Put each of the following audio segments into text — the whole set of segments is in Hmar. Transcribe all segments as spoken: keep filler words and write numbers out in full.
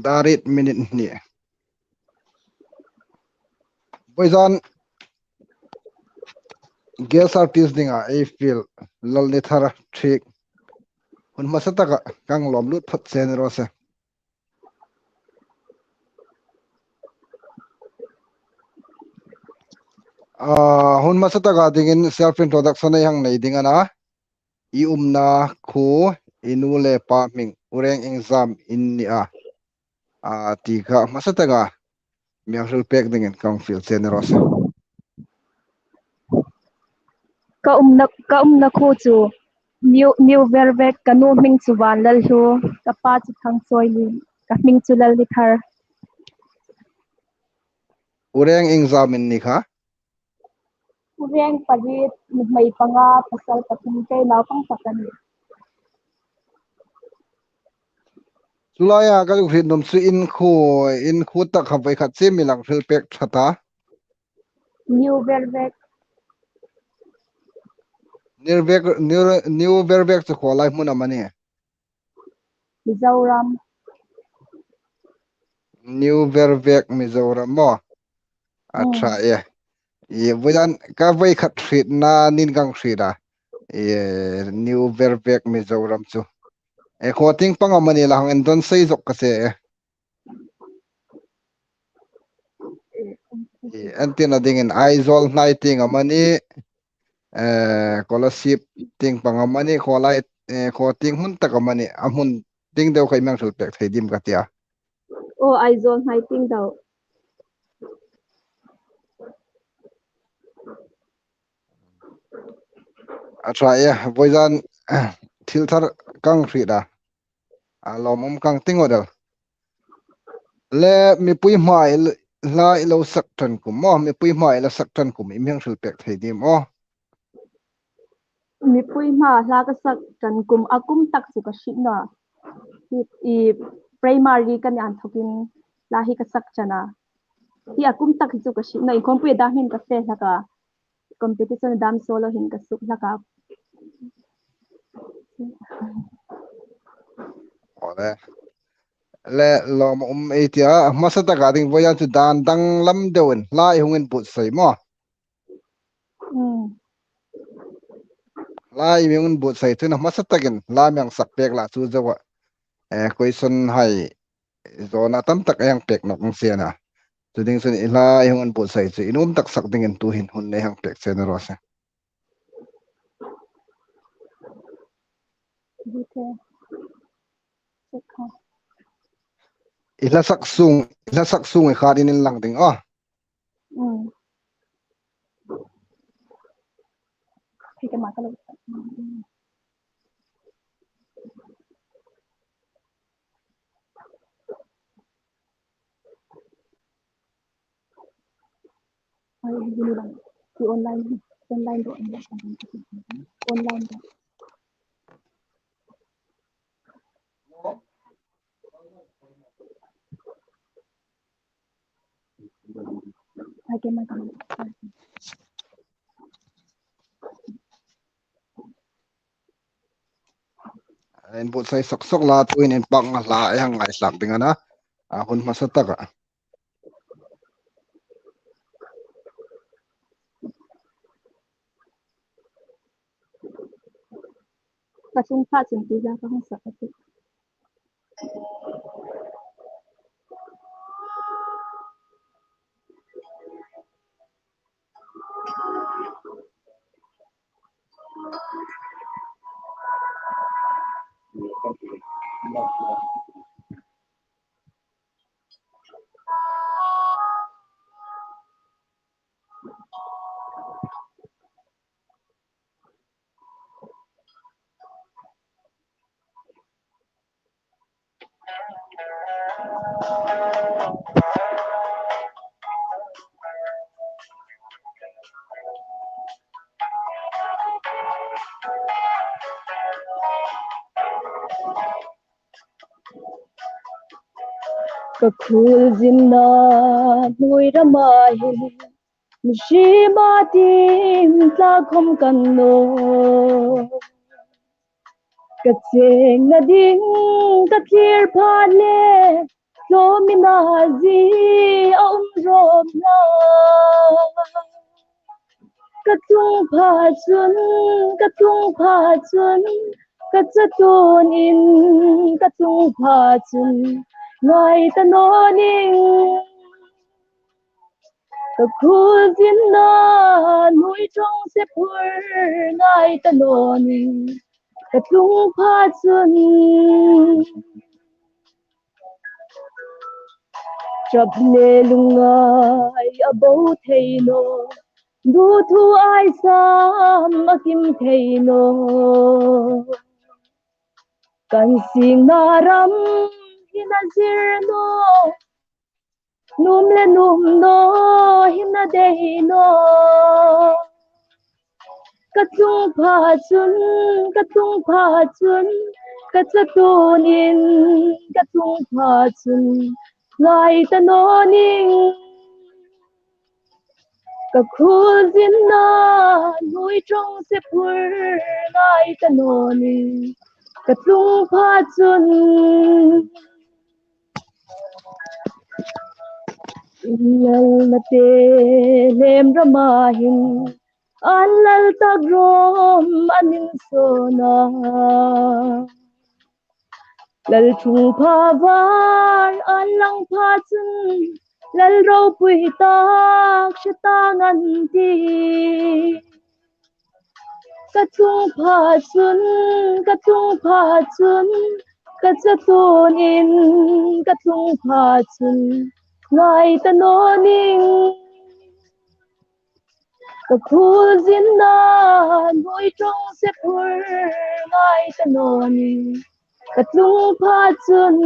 Dar riet minute hni. Vawizan guest artist dinga ei fiel Lalnithar Thiek hun hmasa taka kan lawm lut phawt che ni raw se. Ah, hun hmasa taka dingin self introduction ei hang nei ding a na. I umna khuo, i nu le pa hming, Ureng Ingjam in ni a. Ah, ti kha hmasa taka mi hang hril pek dingin kan fiel che ni raw se. Ka umna, ka umna khuo chu New, New Vervek, ka nu hming chu Vanlalhlu, ka pa chu Thangchawilien, ka hming chu Lalnithar. Ureng Ingjam in ni kha? Ureng pariet, nuhmei panga, pasal pathum, kei naupang pakhat a nih. Chu laia ka zuk hriet nuom chu in khuo, in khuo tak kha voi khat che mi hang hril pek ṭha ta. New Vervek. New Vervek, New, New Vervek chu khaw lai hmun am a ni? Mizoram. New Vervek, Mizoram maw? A ṭha e. I vawizan ka voi khat hrietna nin kan hriet a. I New Vervek, Mizoram chu. E, khaw tieng pang am a ni la, hang indon sei zok ka se e. I, an tina dingin Aizawl hnai tieng am a ni, eh, Kolasib tieng pang am a ni, khaw lai, eh, khaw tieng hmun tak am a ni, a hmun tieng deu kha i mi hang hril pek thei dim ka tia. O, Aizawl hnai tieng deu. A ṭha e, vawizan thil thar kan hriet a. A lawmum kan ti ngawt el. Le mipui hmaa i l-, hla i lo sak ṭan kum maw, mipui hmaa i la sak ṭan kum i mi hang hril pek thei dim aw? Mipui hmaa hla ka sak ṭan kum, a kum tak chu ka hriet naw. I, i primary ka ni inthawkin hla hi ka sak ṭan a. Hi a kum tak hi chu ka hriet naw, inkhawmpui a dam hin ka fe hlak a. Competition dam solo hin ka suk hlak a. Ole. Le lawmum ei tia, hmasa taka ding vawizan chu dan danglam deuin hla i hung inbuotsai maw? Mm. Hla i hung inbuotsai chun hmasa takin hla mi hang sak pek la chu zo a. Eh, question hai zawna tam tak ei hang pek nawk ang sienla. Chu ding chun i hla i hung inbuotsai chu i nuom tak sak dingin tuhin hun ei hang pek che ni raw se. I hla sak sung, i hla sak sung i khat in inlang ding aw. Mm. Ai, hini lang. Ki online, online ro, online ro. Ai, ke ma, ke ma. Inbuotsai sok sok la, tuhin inpak nga hla ei hang ngaithlak ding a na. A hun hmasa taka. Ka sung pha chun ti la ka hung sak a ti. Ka khuolzinna hnuoi rama hin mihriem a tim tla khom ka ni naw. Ka chengna ding ka thlir pha le Tlawmna zie a um rawm la. Ka tlung pha chun, ka tlung pha chun, ka chatuonin ka tlung pha chun, ngai ta naw ning. Ka khulzinna hnuoi ṭawng se phur, ngai ta naw ning. Ka tlung pha chun, ṭap le lungngai a bo thei naw, duthuk ai sam a kim thei naw. Kan singna ram hi a zir naw, nuom le nuom naw hi a dei naw. Ka tlung pha chun, ka tlung pha chun, ka chatuonin ka tlung pha chun, ngai ta naw ning. Ka khulzinna hnuoi ṭawng se phur, ngai ta naw ning. Ka tlung pha chun, inlalna te hlem rama hin, an lal tak rawm an insawn a. Lal thungpha var an lang pha chun, lal ropui tak hre tang an ti. Ka tlung pha chun, ka tlung pha chun, ka chatuonin ka tlung pha chun, ngai ta naw ning. Ka khulzinna hnuoi ṭawng se phur, ngai ta naw ning. Ka tlung pha chun,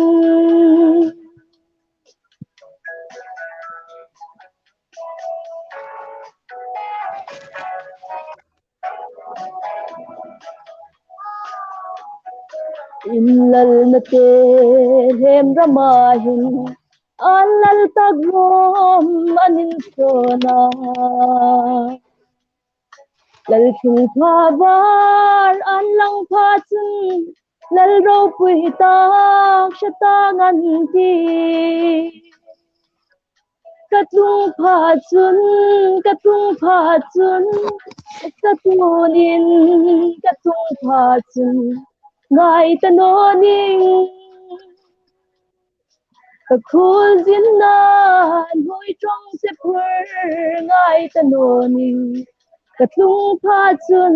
inlalna te hlem rama hin, an lal tak rawm an insawn a. Lal thungpha var an lang pha chun, lal ropui tak hre tang an ti. Ka tlung pha chun, ka tlung pha chun, ka chatuonin ka tlung pha chun, ngai ta naw ning. Ka khulzinna hnuoi ṭawng se phur, ngai ta naw ning. Ka tlung pha chun,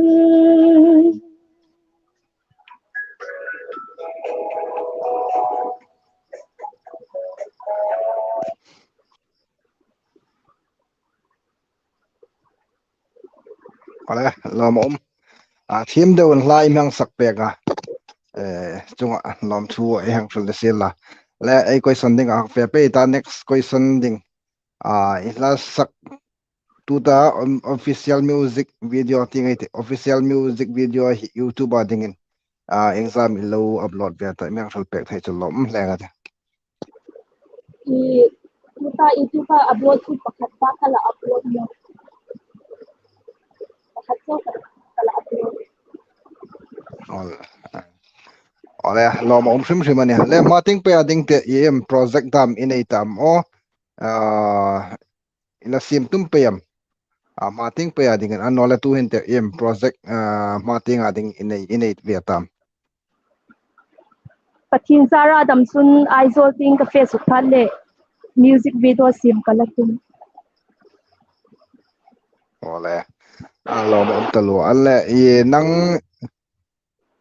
Awle, lawm a um. A, thiem deuin hla i hmang sak pek a. Eh, chunga lawmthu ei hang hril ta sien la. Le, ei question ding a fe pei ta, next question ding. A, i hla sak tuta, um, official music video ti ngai ti. Official music video hi YouTube a dingin. A, exam i lo upload ve ta, i hmang hril pek thei chu lawm hle nga ti. I, tuta YouTube-a upload chu pakhat pa ka la upload nawh. Pakhat chau ka, ka la upload. Awle. Awle, lawm a um hrim hrim a nih. Le, hma tieng peia ding te, i em project dam i nei ta am aw. Ah, i la siem tum pei am. A, hma tieng peia dingin, annawleh tuhin te em project, a, hma tienga ding i nei, i nei ve ta am. Pathien zara dam chun Aizawl tieng ka fe suk phat le music video siem ka la tum. Awle. A, lawm a um taluo. Annawleh, i nang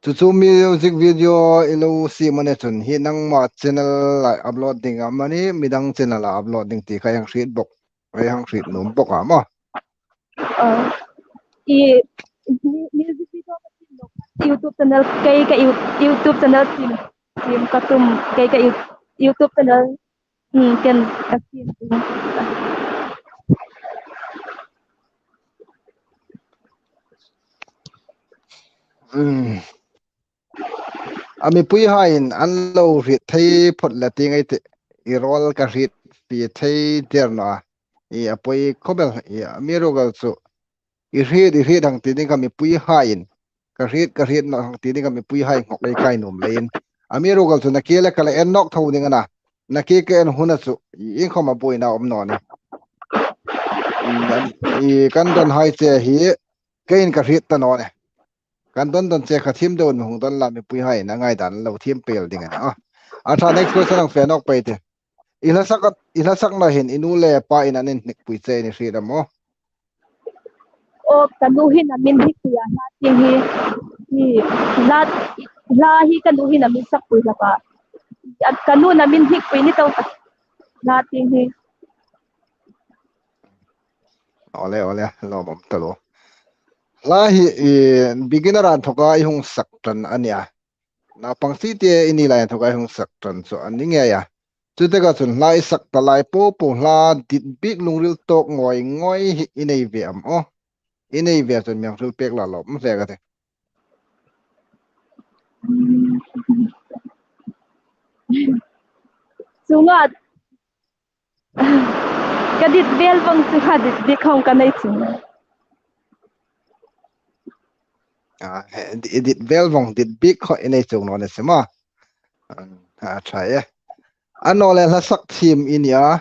chu chu music video i lo siem a ni chun hi nangma channel-a upload ding am a ni, midang channel-a upload ding ti kha hang hriet bok, hang hriet nuom bok a maw. Ah, i mu-, music video ka siem lo. YouTube channel, kei ka You-, YouTube channel siem, siem ka tum, kei ka You-, YouTube channel, hmm, ken ka siem. Hmm. A mipuihaiin an lo hriet thei phot le ti ngai ti, i role ka hriet fie thei der naw a. I a poi khawp el, i amiruokchu. I hriet, i hriet hang ti ding kha mipuihaiin. Ka hriet, ka hriet naw hang ti ding kha mipuihai nghawk ei kai nuom leiin. Amiruokchu nakie le ka la en nawk tho ding a na. Nakie ka en huna chu iengkhom a buoina um naw ni. I, i kan don hai che hi keiin ka hriet ta naw ni. Kan don don che kha thiem deuin mi hung don la, mipuihaiin a ngaidan lo thiem pei ding a nih. A, a ṭha, next question ang fe nawk pei ti. I hla sak, i hla sakna hin i nu le pain an inhnipui che i ni hriet am aw? Aw, ka nu hin a mi inhnipui a, hla tieng hi, hi, hla, hla hi ka nu hin a mi sakpui hlak a. A, ka nu'n a mi inhnipui ni tawp a, hla tieng hi. Awle, awle, lawmum taluo. Hla hi, i, beginner a inthoka i hung sak ṭan a nih a. Naupang si te i ni lai inthoka i hung sak ṭan chu a ni ngei a. Chu taka chun hla i sak ta lai po po, hla dit bik, lungril tawk ngoi ngoi hi i nei ve am aw? I nei ve chun mi hang hril pek la, lawmum hle ka ti. Chunga ka dit vel vong chu kha, dit bik khom ka nei chu. A, he, di-, dit vel vong, dit bik khom i nei chuong naw ni si maw. A, a ṭha e. Annawleh hla sak thiem i ni a.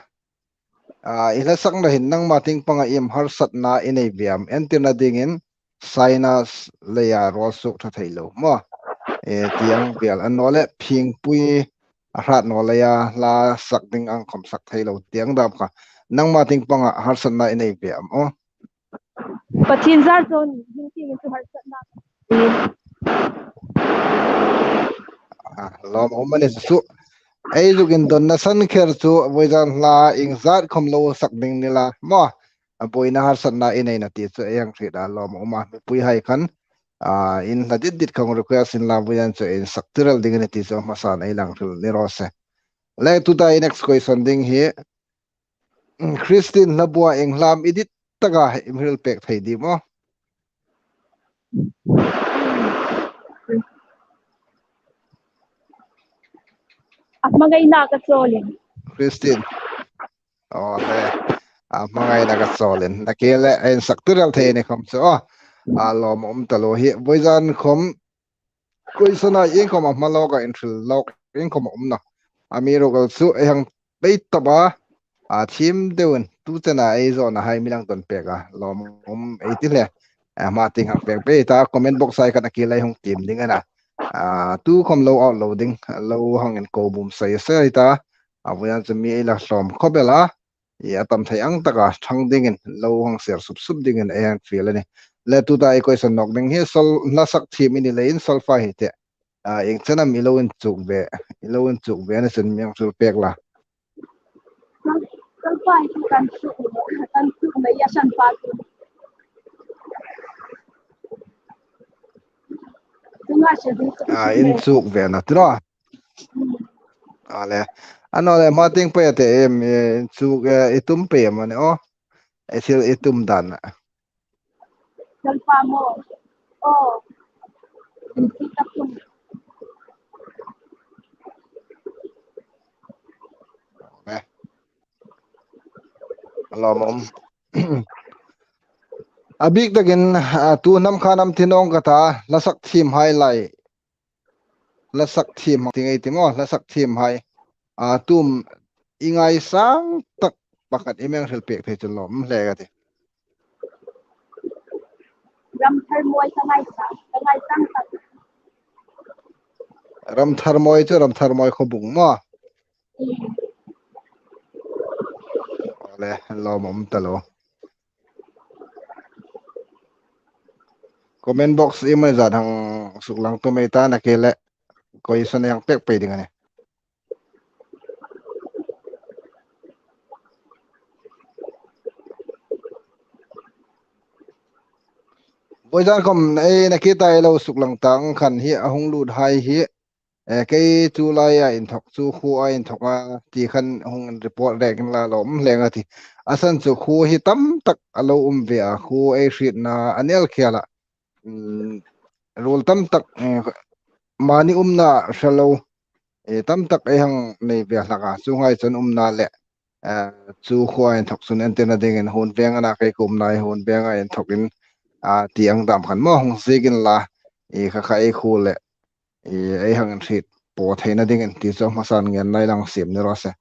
A, i hla sakna hin nangma tieng panga iem harsatna i nei ve am? Entirna dingin sinus leia rawl suok ṭha thei lo maw. E, tieng vel, annawleh phingpui a hrat naw leia hla sak ding ang khom sak thei lo tieng dam kha. Nangma tieng panga harsatna i nei ve am aw? Pathien zar chun hin tieng chu harsatna. A, lawmum a ni chu. Ei zuk indonna san kher chu vawizan hla ieng zat khom lo sak ding ni la maw. A, buoina harsatna i neina ti chu ei hang hriet a, lawmum a, mipuihai khan, a, in hla dit dit khom request inla, vawizan chu insak tirel ding a nih ti chu hmasan ei hang hril ni raw se. Le, tuta i next question ding hi, Christine Hlabua, ieng hla am i dit taka i mi hril pek thei dim aw? A hmangaina ka chawlin. Christine. Aw le. A hmangaina ka chawlin. Nakie le, insak tirel thei ni khom chu aw. A, lawmum taluo hi. Vawizan khom question-a iengkhom a hma lawka inhril lawk iengkhom a um nawh. Amiruokchu ei hang pei tawp a, a, thiem deuin tu chena ei zawnahai mi hang don pek a, lawmum ei ti hle. A, hma tieng hang pek pei ta, comment box-a khan a kile hung tiem ding a na. A, tu khom lo out lo ding, lo hang inko bum sei sei ta. A, vawizan chu mi ei la hlawm khawp el a. I, a tam thei ang taka ṭhang dingin lo hang share sup sup dingin ei hang fiel a nih. Le, tuta i question nawk ding hi, sol, hla sak thiem i ni leiin solfa hi te, a, ieng chen am i lo inchuk ve, i lo inchuk ve a ni chun mi hang hril pek la. Solfa hi kan chuk, kan chuk mai a san pa tu. Tunga se ding. A, inchuk ve a na ti naw. A le. Annawleh hma tieng pei a te em, e, chu, e, i tum pei am a ni aw? E, thil i tum dan a. Lalpa maw. Aw. Inti ka tum. E. Lawmum. A bik takin, a, tu hnam khan am ti nawng ka ta, hla sak thiemhai lai. Hla sak thiem ti ngei ti maw, hla sak thiemhai. A, tu am i ngaisang tak pakhat i mi hang hril pek thei chun lawmum hle ka ti. Ramtharmoi ka ngaisang, ka ngaisang tak. Ramtharmoi chu, Ramtharmoi Khawbung maw. Mm. Le, lawmum taluo. Comment box iemani zat hang suklang tum ei ta, nakie le question hang pek pei ding a nih. Vawizan khom, e, nakie ta ei lo suklang tang khan hi a hung lut hai hi, e, kei chu laia inthok, chu khuoa inthok a ti khan hung report rek inla, lawmum hle ka ti. A san chu khuo hi tam tak a lo um ve a, khuo ei hrietna a ni el khial a. Mm, ruol tam tak, e, mani umna hre lo, e, tam tak ei hang nei ve hlak a, chuonghai chun umna le, e, chu khuoa inthok chun entirna dingin Huonveng a na, kei ka umna hi Huonveng a inthawkin, a, ti ang dam khan maw hung ziek inla, e, kha kha ei khuo le, e, ei hang inhriet po theina dingin ti chu hmasan ngen nai lang siem ni raw se.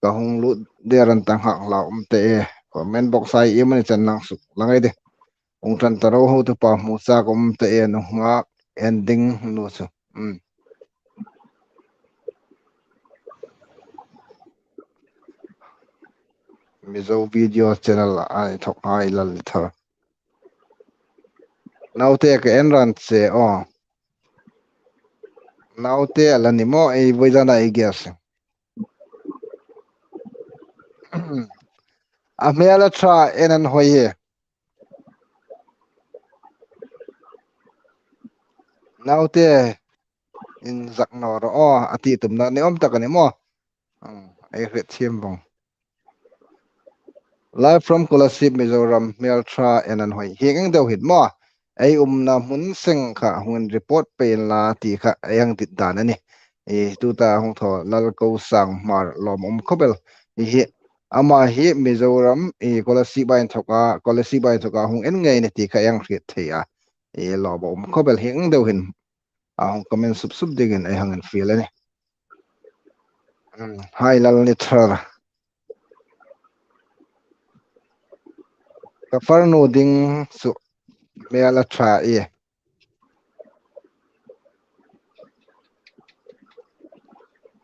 Ka hung lut der an tang hak la um te e. Comment box ai i mani chen lang suk lang ei de. Hung ṭan ta ro, hotupa hmu chak um te e, nunghak ending nu chu. Hmm. Mizo video channel a inthawk hai lal ni thar. Naute ka en ran che aw. Naute a la ni maw, ei voi zana ei guess. A hmel a ṭha en an hoi hi. Naute in zak naw ro aw, a ti tumna ni awm tak a ni maw. Hmm, ei hriet thiem vong. Live from Kolasib, Mizoram, hmel ṭha en an hoi. Hieng ang deu hin maw. Ei umna hmun seng kha hung report pei inla ti kha ei hang dit dan a nih. I tuta hung thaw Lalkosang Hmar lawmum khawp el. I hi ama hi Mizoram, i Kolasib a inthawka, Kolasib a inthawka hung en ngei ni ti kha ei hang hriet thei a. I lawmum khawp el, hieng ang deu hin a hung comment sup sup dingin ei hang infiel a nih. Hmm, hai lal ni thar. Ka farnu ding chu hmel a ṭha e.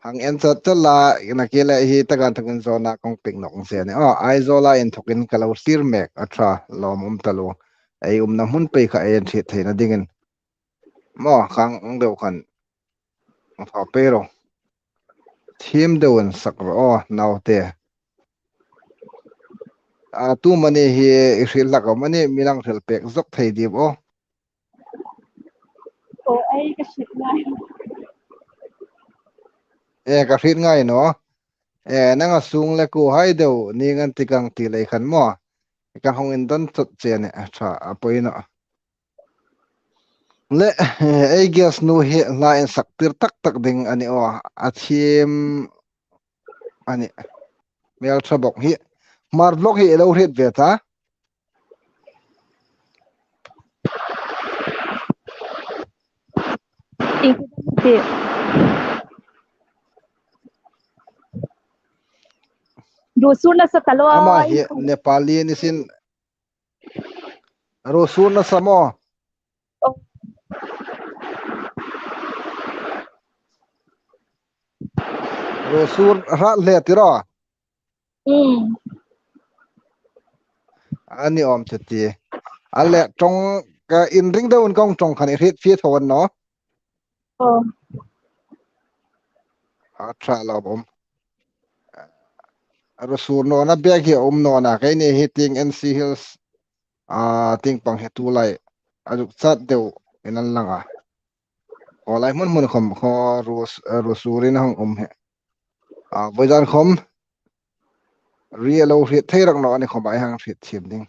Hang en chat chat la, nakie le hi taka inthawkin zawna kong pek nawk che a nih. Aw, Aizawl a inthawkin ka lo thlir mek a ṭha, lawmum taluo. Ei umna hmun pei kha ei hang hriet theina dingin. Maw, khang ang deu khan. Ang thaw pei ro. Thiem deu an sak ro aw, naute. A, tu mani hi i hril hlak am a ni, mi nang hril pek zawk thei diu aw. Aw, ei ka hriet ngai. E, ka hriet ngai naw. E, nang a sung le kuo hai deu, ning an ti kang ti lei khan maw. Ka hung indon chot che a nih, a ṭha, a poi naw. Le, ei guest nu hi hla insak tir tak tak ding a ni aw, a thiem a nih. Hmel ṭha bawk hi. Hmar vlog hi i lo hriet ve ta? Ieng ti? Ruo sur nasa ta lo. Ama hi Nepali ni sin. Ruo sur nasa maw. Oh. Ruo sur hrat hle ti ro. Mm. A ni awm chu ti. A le, ṭawng ka inring deuin kong ṭawng khan i hriet fie tho a ni naw. Oh. A ṭha lawmum. Ruo sur nawna bek hi a um naw a, keini hi tieng N C Hills, a, tieng pang hi tulai a zuk chat deuin an lang a. Khawlai hmun hmun khom khaw ruo s-, ruo surin a hang um hi. A, vawizan khom ri a lo hriet thei rak naw a ni khom a, ei hang hriet thiem ding.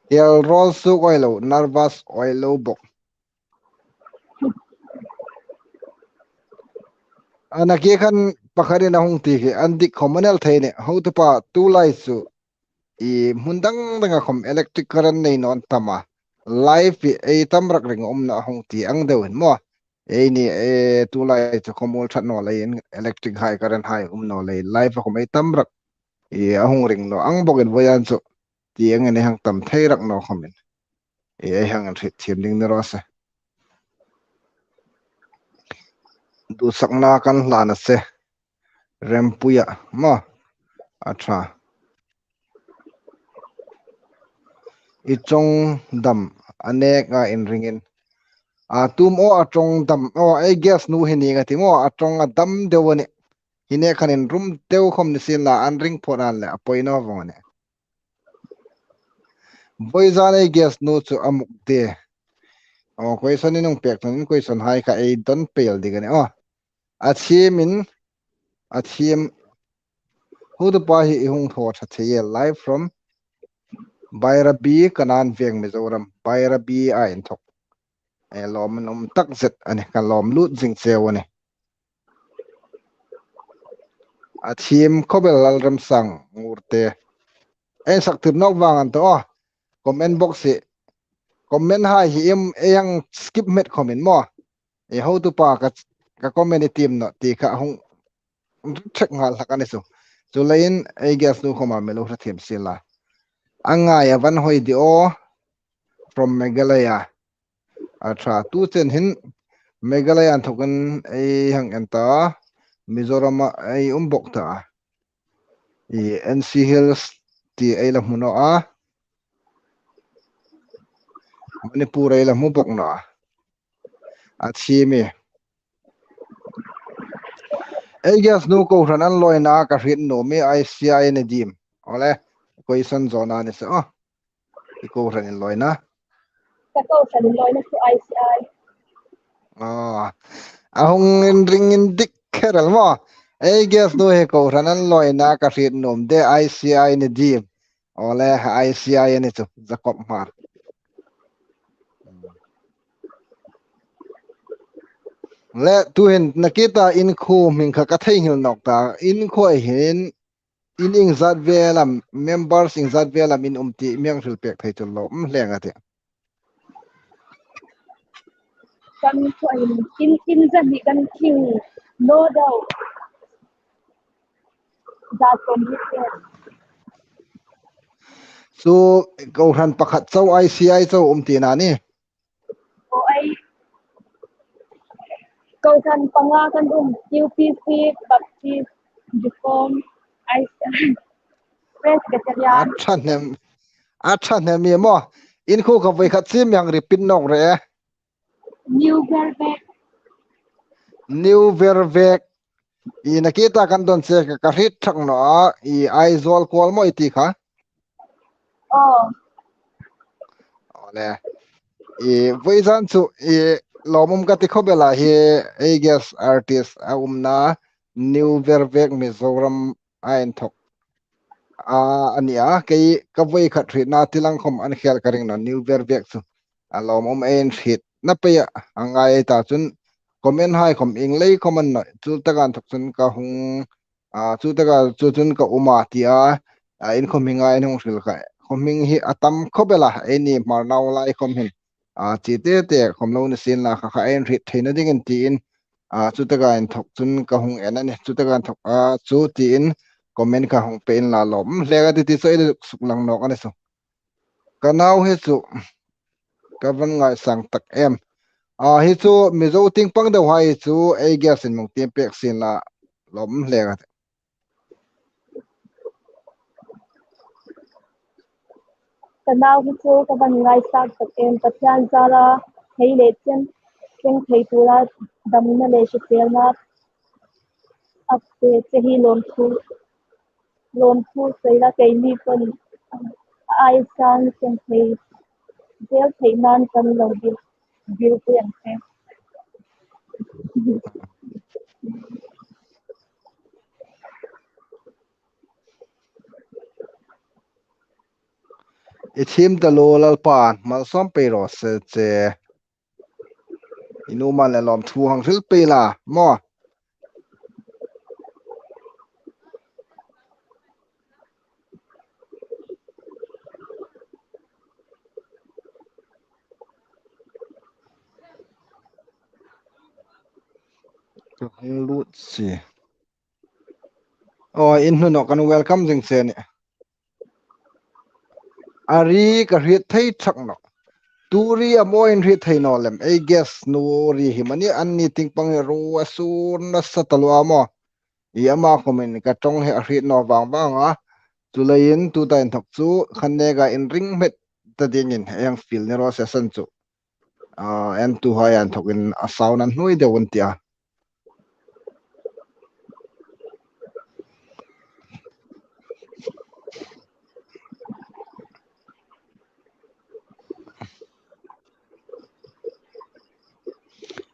Hiel rawl suk awi lo, nervous awi lo bawk. A, nakie khan pakhatin a hung ti hi an dik khom a ni el thei a nih. Hotupa tulai chu i hmun dang danga khom electric current nei naw an tam a. Live hi ei tam rak ring a um naw a hung ti ang deuin maw. Eini, e, tulai chu khom ul ṭhat naw leiin electric hai, current hai um naw lei. Live a khom ei tam rak i a hung ring naw ang bawkin vawizan chu ti angin ei hang tam thei rak naw khomin. I ei hang hriet thiem ding ni raw se. Duhsakna kan hlan a se. Rempuia maw. A ṭha. I ṭawng dam a nek a inringin. A tum aw, a ṭawng dam aw, ei guest nu hi ning a ti maw, a ṭawng a dam deu a nih. Hi nek khan inrum deu khom ni sien la, an ring phawt an le a poi naw vong a nih. Vawizan ei guest nu chu a muk de. Aw, question in hung pek ṭan in question hai kha ei don pei el ding a nih. Aw. A thiem in, a thiem. Hotupa hi i hung thaw ṭha thei e, live from Bairabi, Kanan Veng, Mizoram. Bairabi a inthawk. E, lawmum tak zet a nih, ka lawm lut zing cheu a nih. A thiem khawp el Lalremsang Ngurte. Ei sak tir nawk vang an tawh. Comment box hi comment hai hi em ei hang skip met khomin maw. Ei hotupa ka, ka comment i tiem naw ti kha hung ṭhek nghal hlak a ni chu. Chuleiin ei guest nu khoma mi lo hre thiem si la. A ngai a van hoi di aw from Meghalaya. A ṭha tu chen hin Meghalaya inthawkin ei hang en ta, Mizorama ei um bawk ta. I N C Hills ti ei la hmu naw a. Manipur ei la hmu bawk naw a. A thi mi. Ei guest nu kohran an lawina ka hriet nuom hi I C I ni dim. Awle, question zawna ni se aw. I kohran in lawina. Ka kohran in lawina chu I C I. Ah, a hung inring indik kher el maw. Ei guest nu hi kohran an lawina ka hriet nuom de I C I ni dim. Awle, I C I a ni chu, Jacob Hmar. Le, tuhin nakita in khuo hming kha ka theinghil nawk ta. In khuo hin in iengzat vel am, members iengzat vel am in um ti mi hang hril pek thei chu lawm hle a tih. Kan khuo hin in, in zat ni kan khing naw deu. Zat kon hi te. Chu kohran pakhat chau I C I chau um tina ni. Aw, ei. Kohran panga kan um, U P C, Baptist, Reform, I C I, Presbyterian. A ṭha hnem, a ṭha hnem mi maw. In khuo kha voi khat chiem mi hang repeat nawk rawh. New Vervek. New Vervek. I nakita kan don che ka, ka hriet thak naw a, i Aizawl kual maw i ti kha? Aw. Awle. I voi zan chu i lawmum ka ti khop el a hi, ei guest artist a umna New Vervek Mizoram a inthawk a, a ni a, kei ka voi khat hrietna ti lang khom an khel ka ring naw New Vervek chu. A lawmum ei inhrietna pei a, a ngai ta chun comment hai khom ieng lei khom an naw, chu taka inthawk chun ka hung, a, chu taka chu chun ka um a ti a, a, in khom hi ngai in hung hril kha. Khom hming hi a tam khop el a, eini Hmar nau lai khom hin. A, chi te te khom lo ni sien la kha kha ei inhriet theina dingin tiin, a, chu taka inthawk chun ka hung en a nih, chu taka inthawk, a, chu tiin comment ka hung pe inla lawm hle ka ti ti chu ei suklang nawk a ni chu. Ka nau hi chu ka van ngaisang tak em. A, hi chu Mizo tieng pang deu hai chu ei guest in mi hung tiem pek sien la lawm hle ka ti. Ka nau hi chu ka van ngaisang tak em, Pathian zara thei le chen, chen thei tura damna le hriselna a pe che hi lawmthu, lawmthu sei la keini khom a ai sang chen thei, zel thei nan kan lo bil, bil pui ang che. I thiem ta lo Lalpan malsawm pei raw se che. I nuhmei le lawmthu hang hril pei la maw. Ka hang lut si. Aw, in hnu naw kan welcome zing che a nih. A ri ka hriet thei thak naw. Tu ri am aw in hriet thei naw lem. Ei guest nu ri hi mani anni tieng pang hi ro a sur nasa taluo a maw. I ama khomin ka ṭawng hi a hriet naw vang vang a. Chuleiin tuta inthawk chu khan neka inring hmet ta dingin ei hang fiel ni raw se san chu. A, entuhai inthawkin a sound an hnuoi deu an ti a.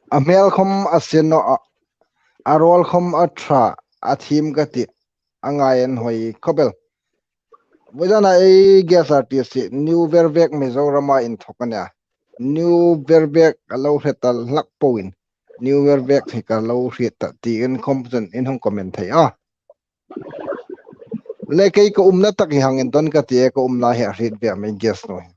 A hmel khom a sen naw a, a rawl khom a ṭha, a thiem ka ti. A ngai an hoi khop el. Voi zana ei guest artist hi New Vervek Mizorama inthawk a nia. New Vervek a lo hre ta hlak poin New Vervek hi ka lo hriet ta tiin khom chun in hung comment thei a. Le kei ka umna tak hi hang indawn ka ti e, ka umna hi a hriet ve am ei guest nu hi.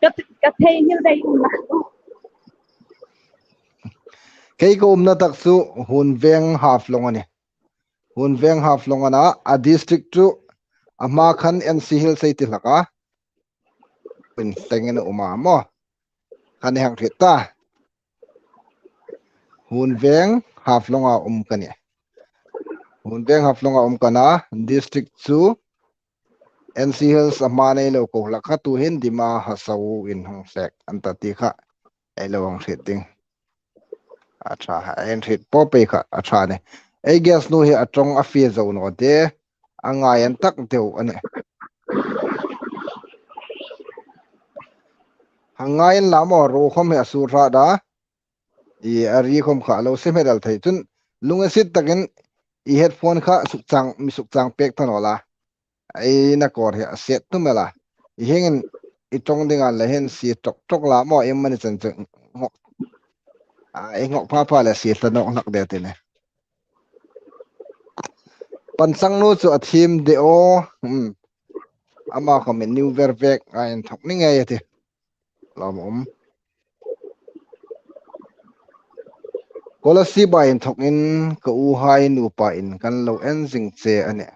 Ka, ka thei ngil dai um na. Kei ka umna tak chu Hun Veng Haflong a nih. Hun Veng Haflong a na, a district chu a hma khan N C Hills ei ti hlak a. Pin tengin a um a maw. Kan hang hriet ta. Hun Veng Haflong a um ka nih. Hun Veng Haflong a um ka na, district chu N C Hills a hma nei lo ko hlak kha, tuhin Dima Hasao in hung hlek an ta ti kha. Ei lo hang hriet ding. A ṭha, ei hriet po pei kha, a ṭha nih. Ei guest nu hi a ṭawng a fie zo naw de, a ngai an tak deu a nih. Hang ngai inla maw, ro khom hi a sur hrat a. I a ri khom kha a lo se hmet el thei chun, lunginsiet takin i headphone kha sukchang, mi sukchang pek ta naw la. Ei na kawr hi a siet tum el a. I hieng hin i ṭawng ding a le hin sie ṭawk ṭawk la maw, i mani chen chu ngawk. A, i ngawk pha pha le sie tla nawk hlak de ti nih. Pansang nu chu a thiem de aw. Hmm. Ama khom in New Vervek a inthawk ni ngei a ti. Lawm um. Kolasib a inthawkin ka uhai nupa in kan lo en zing che a nih.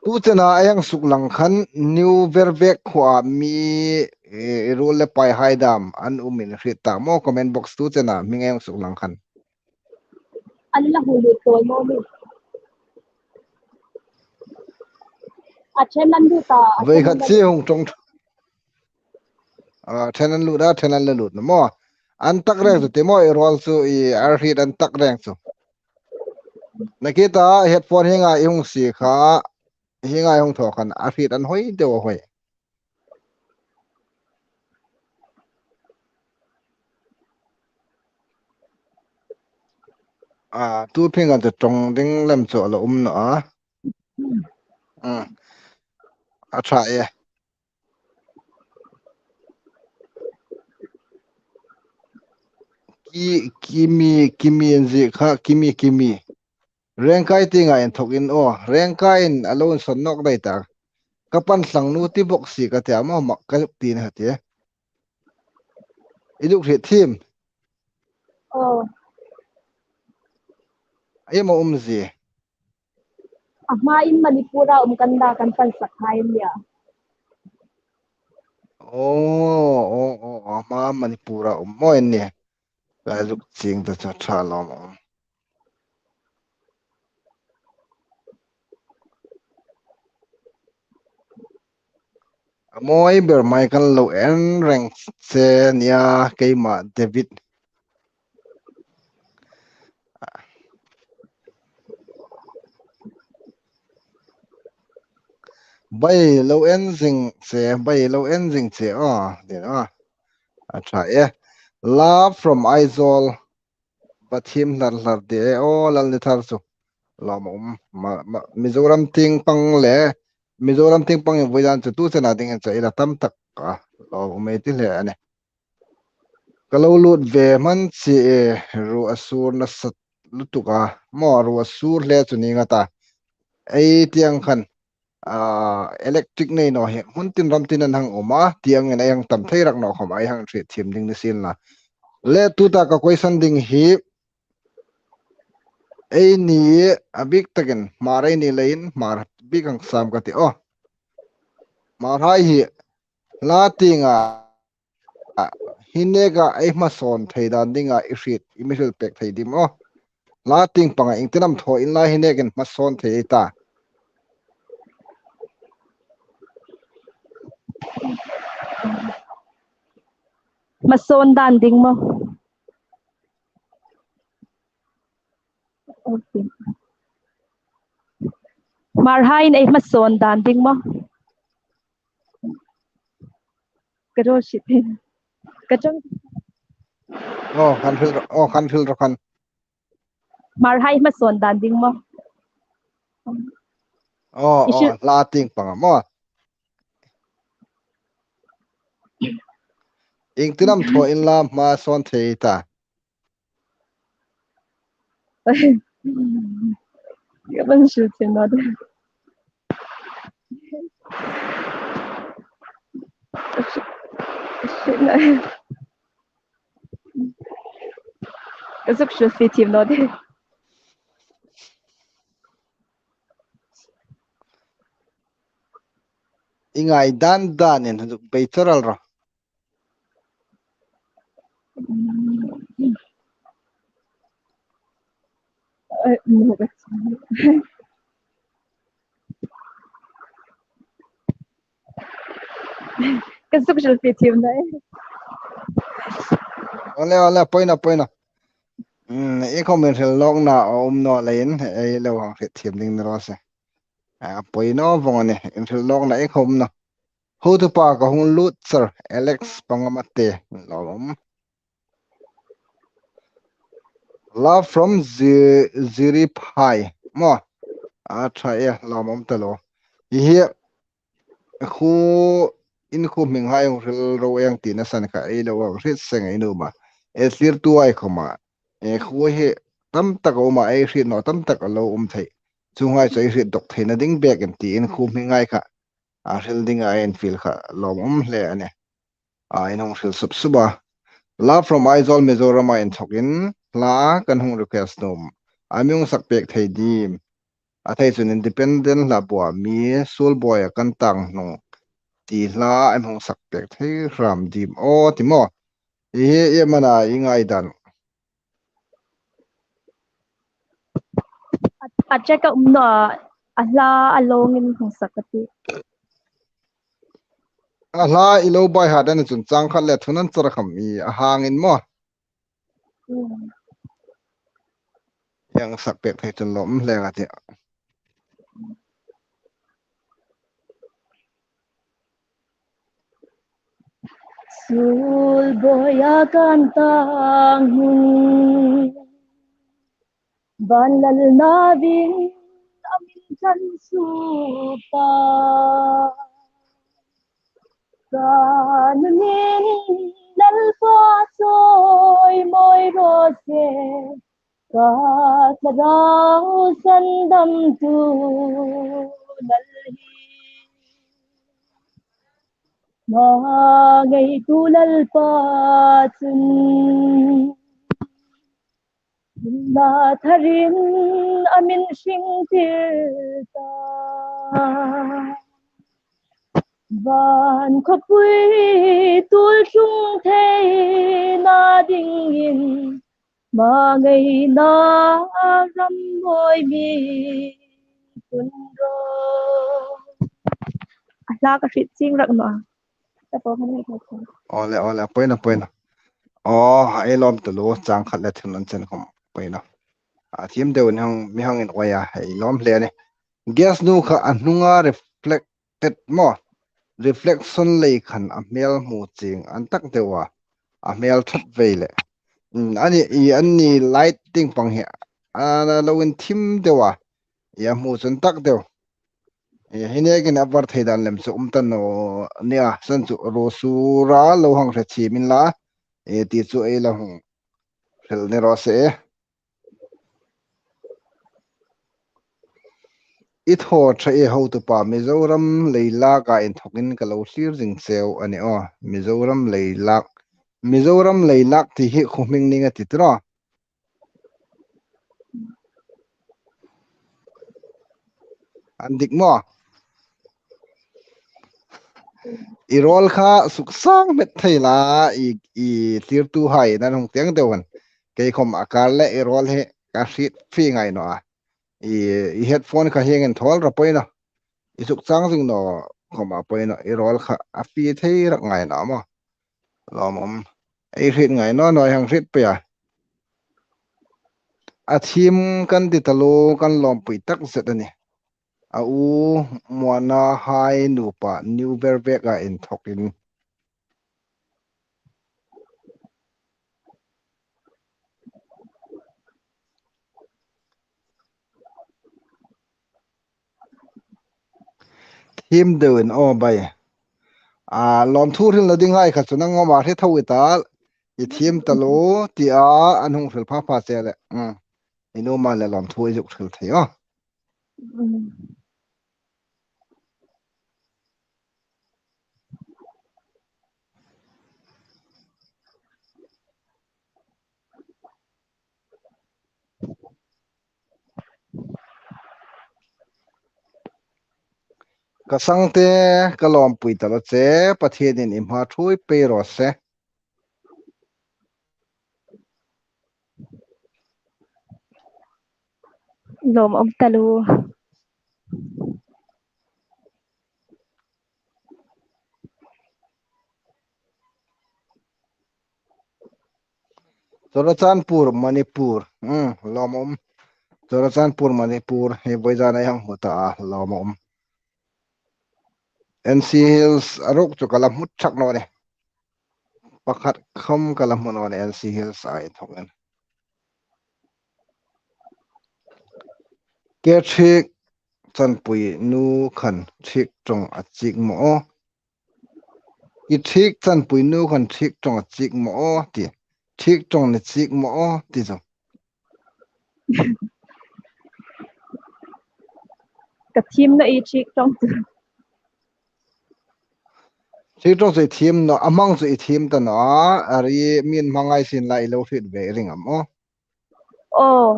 Tu chena a hang suklang khan New Vervek khuoa mi, eh, ruol le pai hai dam an um in hriet ta maw, comment box tu chena mi nge hang suklang khan. An la hung lut tawl maw mi? A ṭhen an lut a, a voi ṭhen khat an si hung ṭawng. A, ṭhen an lut a, ṭhen an la lut na maw. An tak reng chu ti maw, i ruol chu i a hriet an tak reng chu. Nakie ta headphone hienga i hung sie kha, hienga i hung thaw khan a hriet an hoi deu a hoi. A, tu phinga chu ṭawng ding lem chu a la um naw a. Hmm. A ṭha e. Ki, Kimi, Kimi an zie kha, Kimi, Kimi. Rengkai tienga inthawkin aw, Rengkai in a lo insawn nawk dai ta. Ka panhlang nu ti bok si ka ti a maw, mak ka zuk ti na ti. I zuk hriet thiem. Aw. Iem a um zie. A hma in Manipur a um kan da kan pansak hai nia. Aw, aw, aw, a hma Manipur a um maw in nia. Ka zuk chieng ta chu ṭha lawm a um. A mawi ber mai kan lo en reng che nia keima David. Bai lo en zing che, bai lo en zing che, aw, din aw. A ṭha e. Love from Aizawl. Pathien hlar hlar de, aw, Lalnithar chu. Lawm a um, ma, ma, Mizoram tieng pang le, Mizoram tieng pang in voi dan chu tu chena dingin chu i la tam tak a. Lawm a um ei ti hle a nih. Ka lo lut ve hman si e, ruo a sur nasa lutuk a. Maw ruo a sur hle chu ni nga ta. Ei tieng khan, a, electric nei naw hi hmun tin ram tin an hang um a, tieng in ei hang tam thei rak naw khom ei hang hriet thiem ding ni sien la. Le tuta ka question ding hi, eini a bik takin Hmar ei ni leiin Hmar bik hang sam ka ti aw. Hmarhai hi hla tienga hi neka ei hmasawn thei dan dinga i hriet, i mi hril pek thei dim aw. Hla tieng panga iengtin am thaw inla hi nekin hmasawn thei ei ta. Hmasawn dan ding maw? Okay. Hmarhaiin ei hmasawn dan ding maw? Ka ro si te. Ka chang. Oh, kan hril ro, oh, kan hril ro kan. Hmarhai hmasawn dan ding maw? Oh, oh, hla tieng panga maw? Iengtin am thaw inla hmasawn thei ta. Ka ban hril thiem naw de. Ka zuk hril thiem naw de. I ngai dan danin zuk bei char el rawh. Ka zuk hril thiem naw e. Ole, ole, poi naw, poi naw. Hmm, i khawm inhril nawkna a um naw leiin, ei lo hang hril thiem ding ni raw se. A, poi naw vawng a nih, inhril nawkna i khawm naw. Hotupa ka hung lut char, Alex Pangamate, lawm um. Love from Zi-, Ziriphai. Maw, a ṭha e, lawm um taluo. Hi hi, khu, in khu hminghai hung hril ro eng tina san kha ei lo hang hril seng ei nuom a. E thlirtuhai khawma. E khu hi tam tak a um a, ei hril naw tam tak a lo um thei. Chuonghai chu ei hril dawk theina ding bek in tiin khu hminghai kha. A hril dinga infiel kha lawm um hle a nih. A, in hung hril sup sup a. Love from Aizawl Mizoram a inthokin hla kan hung request nuom. A mi hung sak pek thei dim. A thei chun Independent hla bua mi Suolboi a kan tang hnung ti hla a mi hung sak pek thei hram dim aw ti maw. I hi i mana i ngai dan. A, a check a um naw a, a hla a lawngin hung sak a ti. A hla i lo buai hat a ni chun chang khat le thum an char kham i a hangin maw. Hmm. Hang sak pek thei chun lawm hle a ti. Suolboi a kan tang hnung, Vanlalnauvin a min ṭan suok ta. Ka nunin Lalpa chawimawi raw se, ka thlarau sandamtu Lal hi. Hma ngeitu Lalpa chun himna tharin a min hringtir ta. Van khawpui tul tlung theina dingin hma ngeina ram mawi mi tun ro. A hla ka hriet chieng rak naw a. Ka po kan hei thei. Ole, ole, poi naw, poi naw. Aw, ei lawm taluo, chang khat le thum an chen khawm, poi naw. A thiem deu ni hang, mi hang inhoi a, ei lawm hle a nih. Guest nu kha a hnunga reflected maw. Reflection lei khan a hmel hmu chieng an tak deu a. A hmel ṭhat vei le. Hmm, a ni, i an ni light ding pang hi. A lo inthim deu a. I a hmu chu an tak deu. E, hi nekin a var thei dan lem chu um ta naw nia, san chu ro sura lo hang hre chim inla, e, ti chu ei lo hang hril ni raw se. I thaw ṭha e, hotupa, Mizoram leilaka inthokin ka lo thlir zing cheu a ni aw. Mizoram leilak, Mizoram leilak ti hi khuo hming ning a ti tiraw. An dik maw? I rawl kha suksang hmet thei la, i, i thlirtuhai nan hung tieng deu an. Kei khawm a kar le i rawl hi ka hriet fie ngai naw a. I, i headphone kha hieng inthawl rawh, poi naw. I sukchang zing naw khawma poi naw, i rawl kha a fie thei rak ngai naw maw. Lawm um. Ei hriet ngai naw naw, hang hriet pei a. A thiem kan ti taluo, kan lawmpui tak zet a nih. A u Muanahai nupa New Berwick-a inthokin. Thiem deu in aw bai. A, lawmthu hrilna dinghai kha chu nangma hre tho i ta, i thiem taluo, tia an hung hril pha pha che le. Hmm. I nuom a le lawmthu i zuk hril thei aw. Mm. Ka sangte, ka lawmpui ta lo che, Pathienin i hma ṭhuoi pei raw se. Lawmum ta lo. Churachandpur, Manipur. Hmm, lawmum. Churachandpur, Manipur. Hi vawizan ei hang hmu ta a, lawmum. N C Hills a ruok chu ka la hmu ṭhak naw ni. Pakhat khawm ka la hmu naw ni N C Hills a inthokin. Ke Thik Chanpui nu khan Thik Ṭawng a chik maw aw. I Thik Chanpui nu khan Thik Ṭawng a chik maw aw ti. Thik Ṭawng ni chik maw aw ti chu. Ka thiem naw i Thik Ṭawng chu. Thik Ṭawng chu i thiem naw, a hmang chu i thiem ta naw a, a ri min hmangai sin la i lo hriet ve ring am aw. Aw,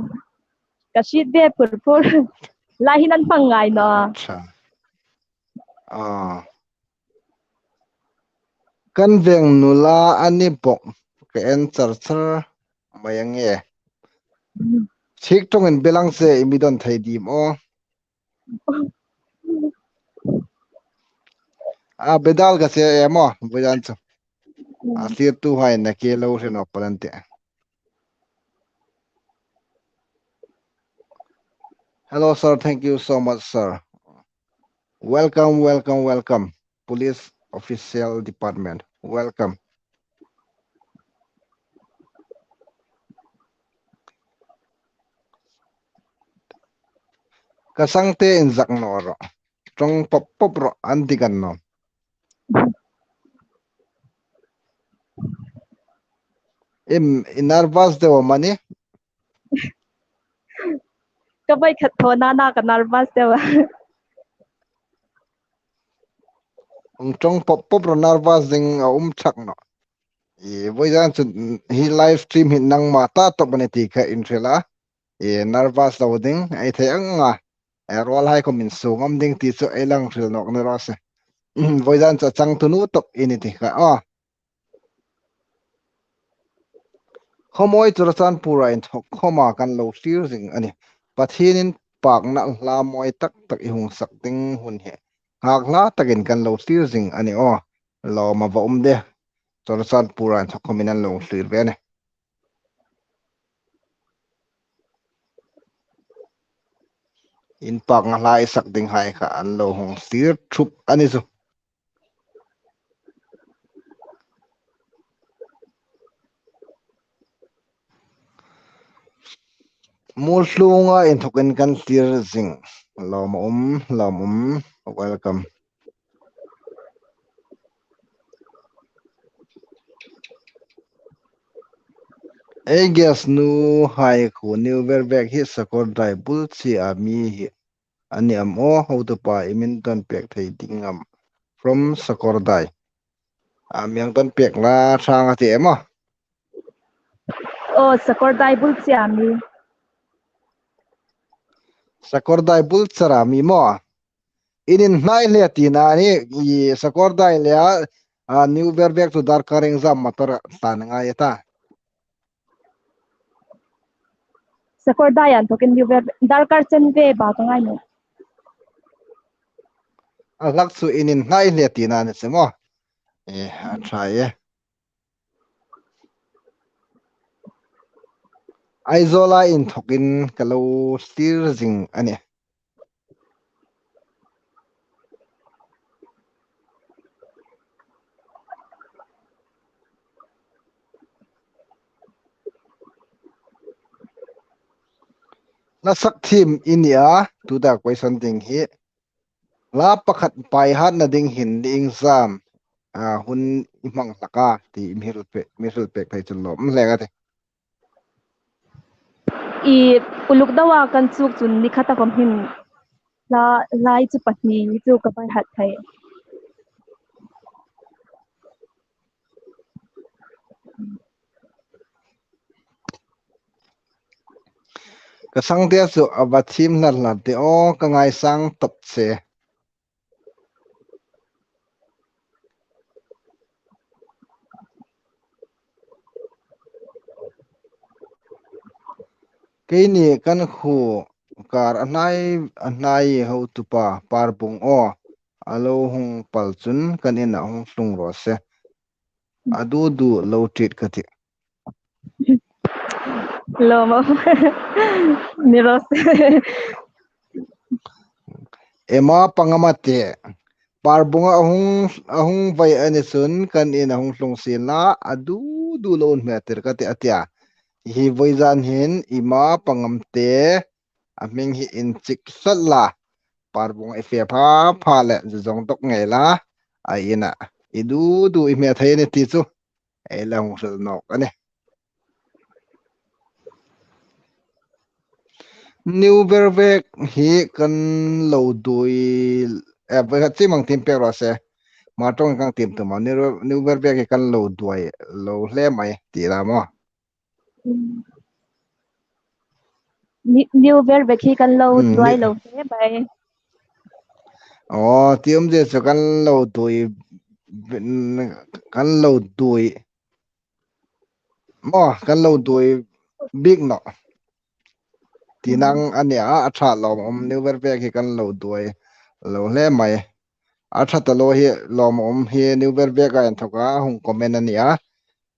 ka hriet ve phur phur. Lai hin an hmang ngai naw. Acha. Ah. Kan veng nula a ni bawk, ka en char char mai ang e. Thik Ṭawngin belang che i mi don thei dim aw. A bedal ka che em aw, vawizan chu. A thlirtuhai na ke lo hre nawk pal an tih. Hello, sir. Thank you so much, sir. Welcome, welcome, welcome. Police Official Department. Welcome. Ka sangte inzak naw rawh. Ṭawng pawp pawp rawh, an dik an nawm. Im, i nervous deu am a ni? Ka voi khat thaw nana ka nervous deu a. Hung ṭawng pawp pawp rawh, nervous ding a um ṭhak naw. I vawizan chu hi live stream hi nangma ta tawp a ni ti kha in hril a. I nervous lo ding ei thei ang a. E, ruolhai khawm in sungam ding ti chu ei lang hril nawk ni raw se. Vawizan chu a changtunu tawp i ni ti kha aw. Khawmawi Churachandpur-a inthok khawma kan lo thlir zing a nih. Pathienin pakna hla mawi tak tak i hung sak ding hun hi nghak hla takin kan lo thlir zing a nih aw. Lawm a va um de. Churachandpur-a inthok khawmin an lo thlir ve a nih. Inpakna hla i sak dinghai kha an lo hung thlir thup a ni chu. Muolhlunga inthokin kan thlir zing. Lawm a um, lawm a um. Welcome. Ei guest nuhai khu New Vervek hi Sakawrdai bul chea mi hi a ni am aw, hotupa i min don pek thei ding am? From Sakawrdai. A mi hang don pek la ṭhang a ti em aw? Aw, Sakawrdai bul chea mi. Sakawrdai bul chara mi maw? In inhnai hle tina ni, i Sakawrdai le a, a, New Vervek chu darkar iengzam motor tlan ngai ta? Sakawrdai inthokin New Vervek darkar chen ve ba ka ngai naw. A hlak chu in inhnai hle tina ni che maw? E, a ṭha e. Aizawla inthokin ka lo thlir zing a nih. Hla sak thiem i ni a, tuta question ding hi. Hla pakhat paihatna ding hin ni iengzam, a, hun i hmang hlak a ti mi hril pek, mi hril pek thei chun lawm hle ka ti. I uluk dawa kan chuk chun ni khata khawm hin Hla, hlai chu pahni chu ka vai hat thei. Ka sangtea chu a va thiem hlat hlat de aw, ka ngaisang tawp che. Keini kan khuo kar a hnai, a hnai hotupa Parbung aw, a lo hung pal chun kan ina hung tlung raw se. A dudu lo treat ka tih. Lawm a um. Ni raw se. Ema pangama te. Parbunga a hung, a hung vai a ni chun kan ina hung tlung sien la, a dudu lo hmel tir ka tih a tia. Hi vawizan hin ema pangam te, a hming hi inchik sawt la. Parbung i fe pha pha le, zu zong dawk ngei la, a ina i dudu i hmel thei ni ti chu ei la hung hril nawk a nih. New Berwick hi kan lo dui, eh, voi khat chimang tiem pek raw se. Hmar ṭawng kan tiem tum a, New, New Berwick hi kan lo duai lo hle mai ti la maw. New, New Berwick hi kan lo, mm, duai lo hle mai. Aw, ti um zie chu kan lo duai, kan lo duai. Maw, kan lo duai bik nawh. Ti nang a nia, a ṭha lawm um, New Berwick hi kan lo duai lo hle mai. A ṭha ta lo hi lawm um hi New Berwick a inthawka hung comment a nia.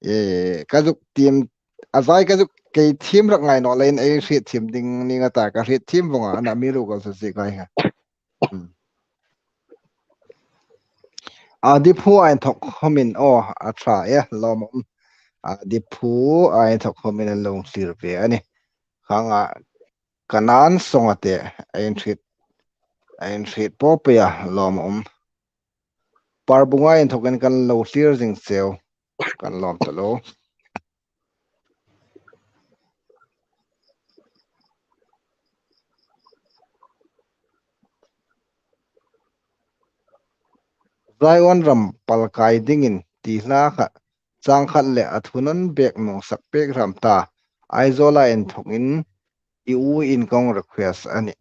E, ka zuk tiem, a zai ka zuk kei thiem rak ngai naw leiin ei hriet thiem ding ni nga ta, ka hriet thiem vong a, a na mi ru kal sa si kai ha. Hmm. A Diphu a inthawk khawmin aw, a ṭha e, lawm um. A Diphu a inthawk khawmin a lo thlir ve a nih. Khang a Kanan song a te, a inhriet, a inhriet po pe a, lawm um. Parbunga inthawkin kan lo thlir zing cheu, kan lawm ta lo. Zion ram pal kai dingin ti hla kha, chang khat le a thunawn bek nuong sak pek hram ta. Aizawl a inthawkin i u in kong request a nih.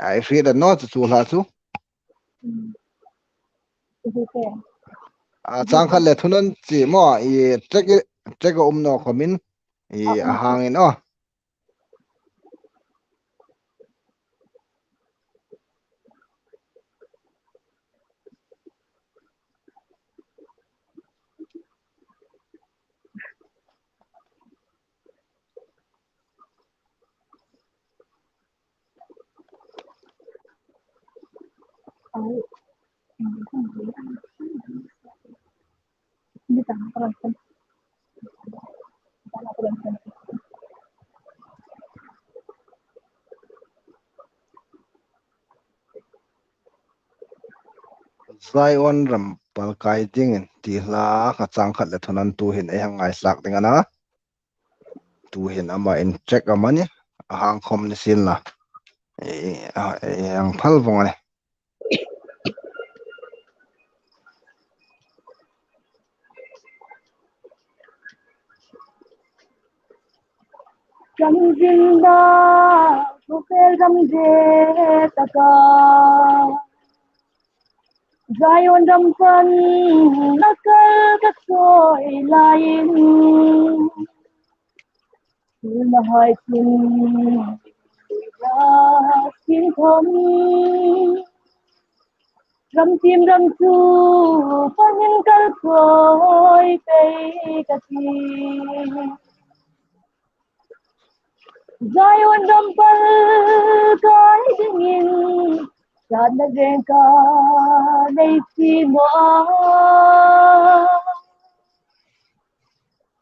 Ei hriet a naw chu chu hla chu. A chang khat le thunawn chi maw, i track, track a um naw khawmin, i a hangin aw. Zion ram pal kai dingin ti hla kha chang khat le thunawn tu hin ei hang ngaisak ding a na. Tu hin ama in track a mani, a hang khawm ni sien la. E, a, e, ang phal vong a nih. Kan zin da, ko fel gam de ta ka. Zion ram pan na kal ka soi laiin, na hai chun ra sin khom. Ram tim ram chu panin kal soi pei ka ti. Zion ram pal kai dingin, satna veng ka nei si maw.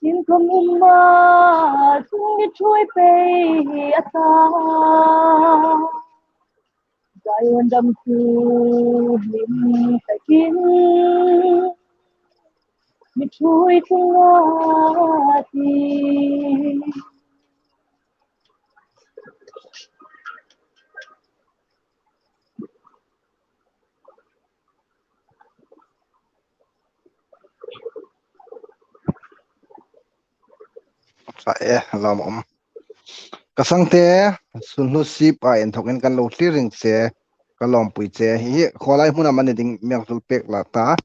Sin khom um ma, sung mi thui pei a ta. Zion ram chu hlim takin mi thui tlung a ti. Ṭha e, lawmum. Ka sangte, Sunhlu sip-a inthokin kan lo thlir ring che, ka lawmpui che. Hi hi khawlai hmun am a ni ding mi hang hril pek la ta.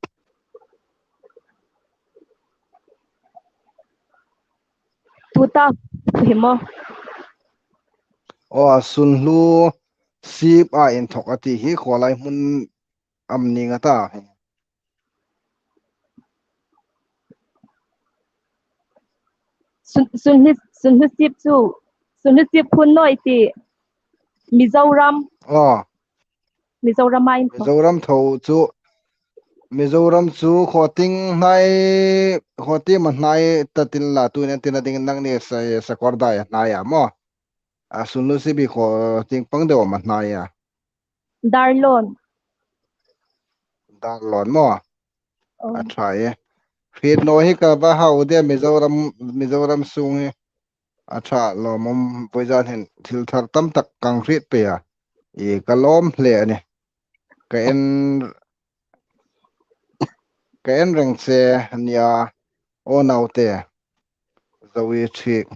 Tuta hi maw? Aw, Sunhlu sip-a inthok a ti hi khawlai hmun am ni nga ta. Sun, Sunhlu, Sunhlu sip chu, Sunhlu sip hun naw i ti. Mizoram. Aw. Mizoram a inthok. Mizoram tho chu, Mizoram chu khawtieng hnai, khawtieng am a hnai ta ti inla, tuhin an tina ding nangni sa, Sakawrdai a hnai a maw. A Sunhlu sip hi khawtieng pang deu am a hnai a. Darlawn. Darlawn maw. Oh. A ṭha e. Hriet naw hi ka va hau de Mizoram, Mizoram sung hi. A ṭha lawmum, vawizan hin thil thar tam tak kan hriet pei a. I ka lawm hle a nih. Ka en, ka en reng che a nih a, aw naute. Zoe Thik.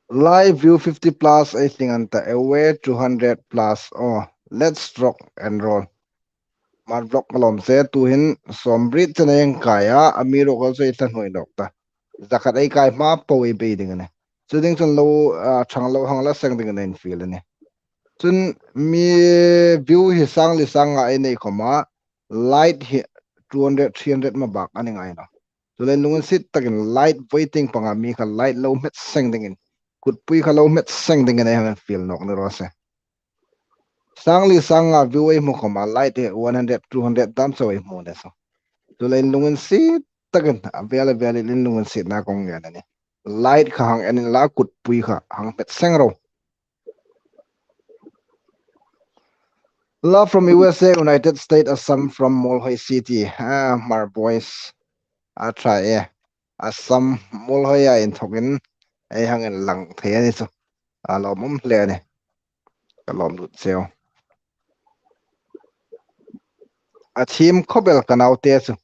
Live view fifty plus, I think, an ta, away two hundred plus. Oh, let's rock and roll. Hmar vlog ka lawm che, tuhin sawmriet chen ei hang kai a, amiruokchu ei thla hnuoi nawk ta. Zakhat ei kai hma po ei bei ding a nih. Chu ding chun lo, ah, ṭhang lo hang la seng dingin ei infiel a nih. Chun mi view hi sang li sang nga ei nei khawma, like hi two hundred, three hundred ma bak a ni ngai naw. Chuleiin lunginsiet takin like, voting panga mi kha like lo hmet seng dingin, kutpui kha lo hmet seng dingin ei hang infiel nawk ni raw se. Sang li sang nga view ei hmu khawma, like hi one hundred, two hundred dam chau ei hmu ni sa. Chuleiin lunginsiet takin, a vel a velin lunginsietna ka hung ngen a nih. Like kha hang en inla, kutpui kha hang hmet seng ro. Love from U S A, United States, Assam, from Muolhoi City. Ah, Hmar boys. A ṭha e. Assam, Muolhoi-a inthokin ei hang inlang thei a ni chu. A lawmum hle a nih. Ka lawm lut cheu. A thiem khawp el ka naute chu.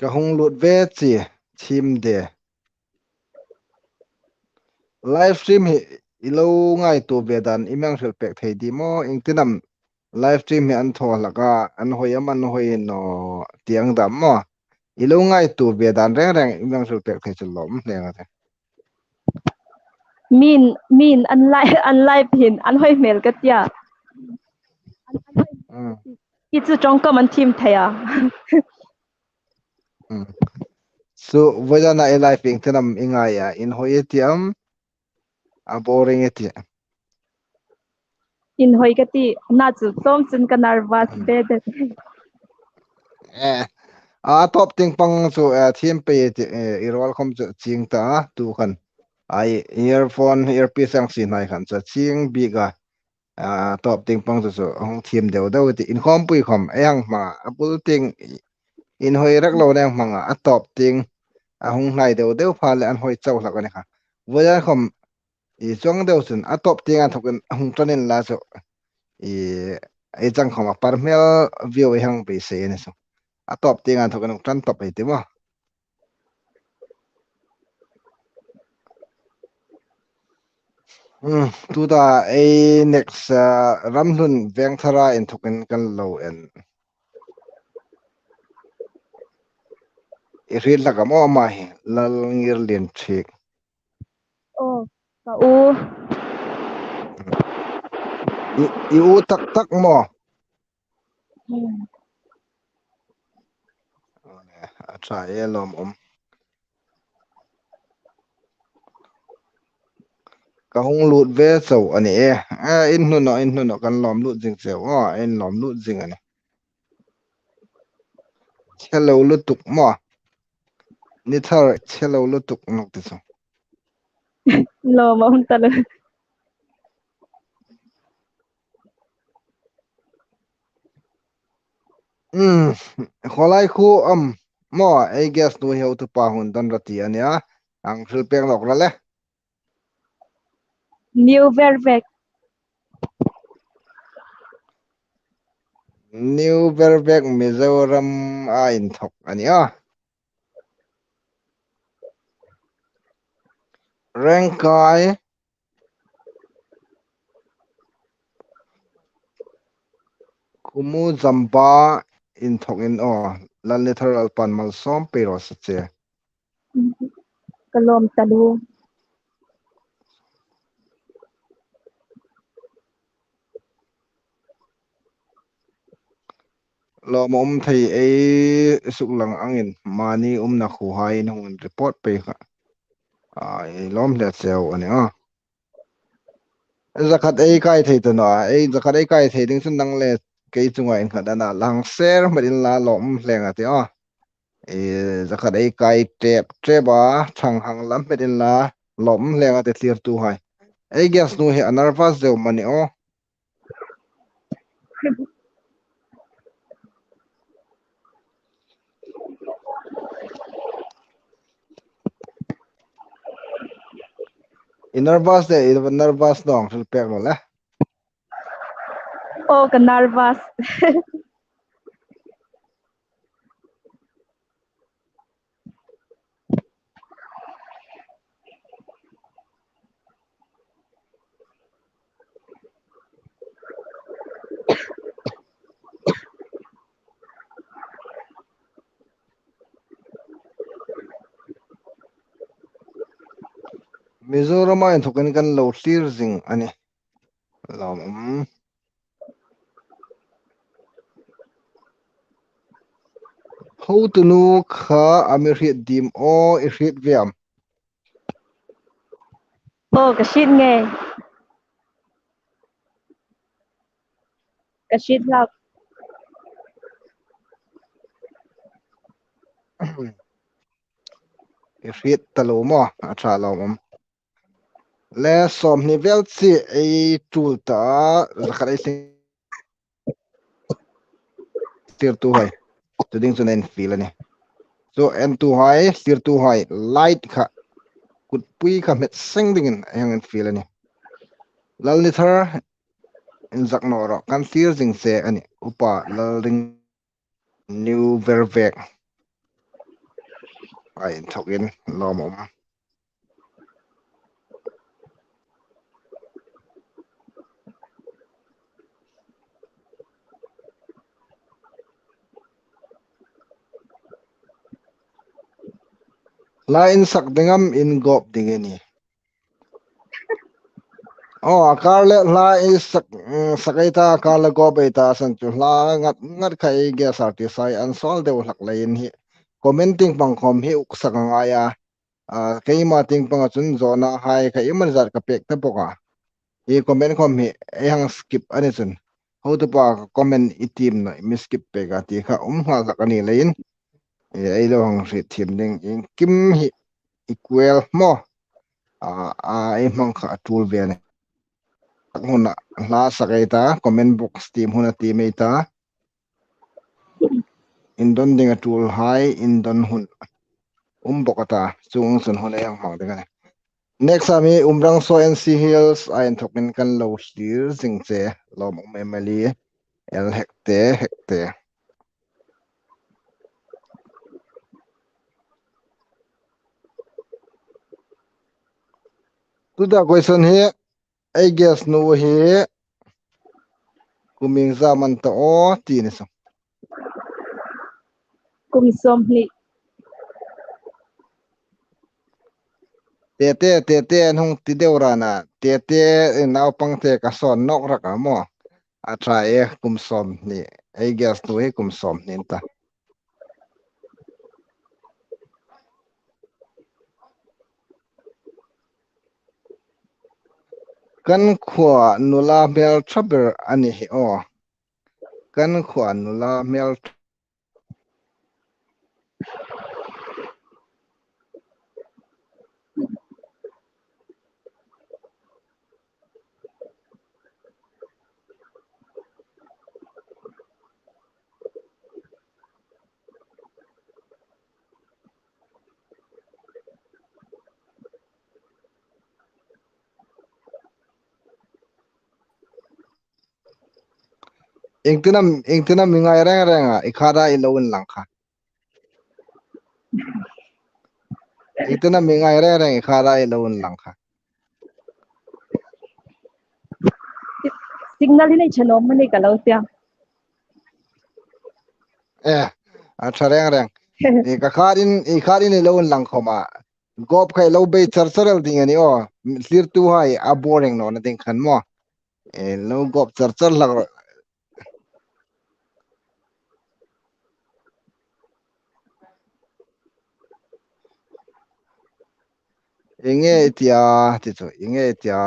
Ka hung lut ve che, thiem de. Live stream hi i lo ngaituo ve dan i mi hang hril pek thei ding maw, iengtin am live stream hi an thaw hlak a, an hoi am an hoi naw ti ang dam maw. I lo ngaituo ve dan reng reng i mi hang hril pek thei chu lawm hle a nih. Min, min an live, an live hin an hoi hmel ka tia. An, an hoi. Mm. I chu ṭawngkam an thiem thei a. Mm. Chu vawizana i live iengtin am i ngai a, inhoi i ti am, a boring i ti? Inhoi ka ti, na chu tlawm chun ka nervous. Mm. Be det. Eh, a tawp tieng pang chu, eh, thiem pei i ti, eh, i ruol khawm chu chieng ta a, tu khan. Ei earphone, earpiece hang sie hnai khan chu chieng bik a. A tawp tieng pang chu chu hung thiem deu deu i ti, inkhawmpui khawm ei hang hmang a, a bul tieng inhoi rak lo nei hmang a, a tawp tieng a hung hnai deu deu pha le an hoi chau hlak a ni kha. Voizan khawm i chuong deu chun a tawp tieng inthokin a hung ṭan inla chu i, ei chang khawma par hmel viau ei hang beisei a ni chu. A tawp tieng inthokin hung ṭan tawp ei ti maw. Hmm, tuta ei next, ah, Ramhlun Vengthara inthokin kan lo en. I hriet hlak am aw ama hi, Lalngirlien Thik. Oh, ka u. I, i u tak tak maw? Hmm. A ṭha e, lawmum. Ka hung lut ve chau a ni e. Eh, in hnu naw, in hnu naw, kan lawm lut zing cheu. Oh, in lawm lut zing a nih. Che lo lutuk maw. Ni thar che lo lutuk nawk ti chu. Lawm a um ta lo. Hmm, khawlai khu am maw, ei guest nu hi hotupa Hundan Rati a nih a. Hang hril pek nawk rawh le. New Vervek. New Vervek Mizoram-a inthok a ni a. Rengkai, Kumu Jampa inthok in aw. Lalnithar Lalpan malsawm pei raw se che. Ka lawm taluo. Lawm a um thei, ei suklang angin mani umna khuohai in hung report pei kha. A, ei lawm hle cheu a ni a. Zakhat ei kai thei ta naw a, ei zakhat ei kai thei ding chun nang le kei chunga innghat a na, la hang share hmet inla lawm hle nga ti a. Ei zakhat ei kai tep tep a, thang hang lam hmet inla lawm hle nga ti thlirtuhai. Ei guest nu hi a nervous deu am a ni aw. I nervous de, i nervous naw, hril pek rawh le. Aw, ka nervous. Mizoram-a inthokin kan lo thlir zing a nih. Lawm um. Hotunu kha a mi hriet dim aw, i hriet ve am? Aw, ka hriet ngei. Ka hriet hlak. I hriet taluo maw, a ṭha lawm um. Le sawmhni vel chi ei tul ta, zakhat ei thlirtuhai. Chu ding chun ei fiel a nih. Chu entuhai, thlirtuhai, like kha, kutpui kha hmet seng dingin ei hang infiel a nih. Lalnithar inzak naw rawh, kan thlir zing che a nih. Upa Lalring New Vervek-a inthokin lawm um. La insak ding am, ingawp ding i nih? Aw, a kar le hla i sak, mm, sak ei ta, a kar le gawp ei ta, san chu hla ngat ngat kha ei guest artist hai an sawl deu hlak leiin hi comment tieng pang khawm hi uksak a ngai a. A, keima tieng panga chun zawnahai kha iemani zat ka pek ta bawk a. I comment khawm hi ei hang skip a ni chun, hotupa ka comment i tiem naw, i mi skip pek a ti kha um nghal hlak a ni leiin, e, ei lo hang hriet thiem ding, iengkim hi equal maw? A, a, ei hmang kha a tul ve a nih. Huna hla sak ei ta, comment box tiem huna tiem ei ta. Indon ding a tulhai, indon hun um bawk a ta, chuong chun hun ei hang hmang ding a nih. Next a mi Umrangso N C Hills-a inthokin kan lo thlir zing che, lawm um Emily, el hekte, hekte. Tuta question hi, ei guest nu hi kum iengzam an ta aw ti ni saw. Kum sawmhni. Tete, tete, an hung ti deu ran a. Tete, naupangte ka sawn nawk rak a maw. A ṭha e, kum sawmhni. Ei guest nu hi kum sawmhni an ta. Kan khuo nula hmel ṭha ber a ni hi aw. Kan khuo nula hmel Iengtin am, iengtin am mi ngai reng reng a, i khata i lo inlang kha. Iengtin am mi ngai reng reng, i khata i lo inlang kha. Signal hi nei ṭha naw mani ka lo tia. Eh, a ṭha reng reng. I ka khatin, i khatin i lo inlang khawm a. Gawp kha i lo bei char char el ding a ni aw. Thlirtuhai a boring nawna ding khan maw. I lo gawp char char hlak ro. Ieng nge i tia, ti chu, ieng nge i tia.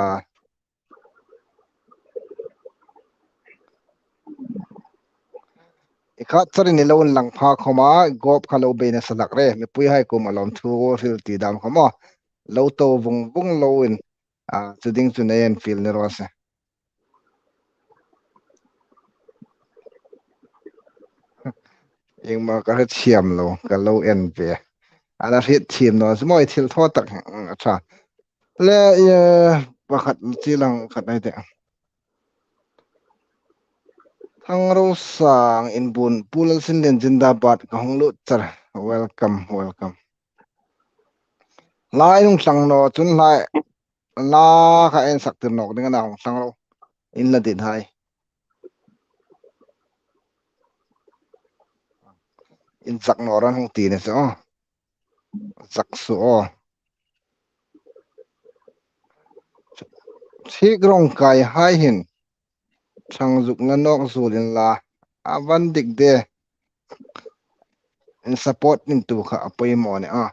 I khat charin i lo inlang pha khawm a, gawp kha lo bei nasa hlak re. Mipuihai kuoma lawmthu hril ti dam khawm a. Lo to vung vung loin, a, chu ding chu nei infiel ni raw se. Iengma ka hriet thiam lo, ka lo en ve. Ana hriet thiam naw, chu maw i thil thaw tak, mm, a ṭha. Le, eh, pakhat chi lang khat ai te. Thangrosang Inbun, Pu Lalsinlien zindabad, ka hung lut char. Welcome, welcome. Lai hung thlang naw, chun lai la kha en sak tir nawk ding a na, hung thlang ro. In la dit hai. In sak naw ran hung ti ni chu. Sak su aw. Thik rawng kai hai hin. Thang zuk la nawk zuol inla. A van dik de. In support in tu kha a poimaw ni a.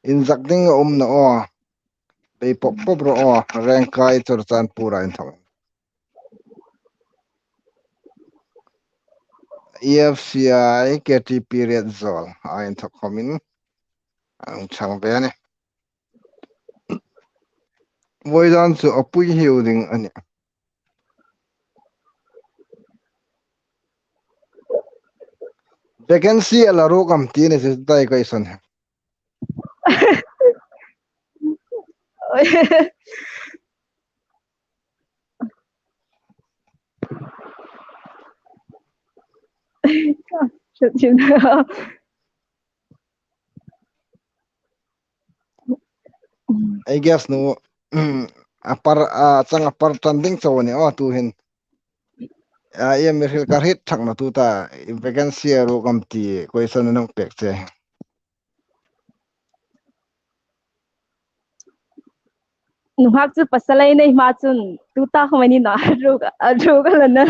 In zak ding a um naw aw. Bei pawp pawp ro aw. Rengkai Churachandpur a in thawk. E F C I K T P Riatzawl a in thawk khawmin a hung thlang ve a nih. Voizan chu a pui hiu ding a nih. Vacancy a la ruk am ti ni chu tai ka i son. I guess nu, a par, a chang a par tan ding chau ni aw tu hin. A, em mi hril ka hriet thak naw tu ta, vacancy a ruk am ti question an hung pek che. Nunghak chu pasal ei nei hma chun tu ta khawm a ni naw, a ruk, a ruk a la na.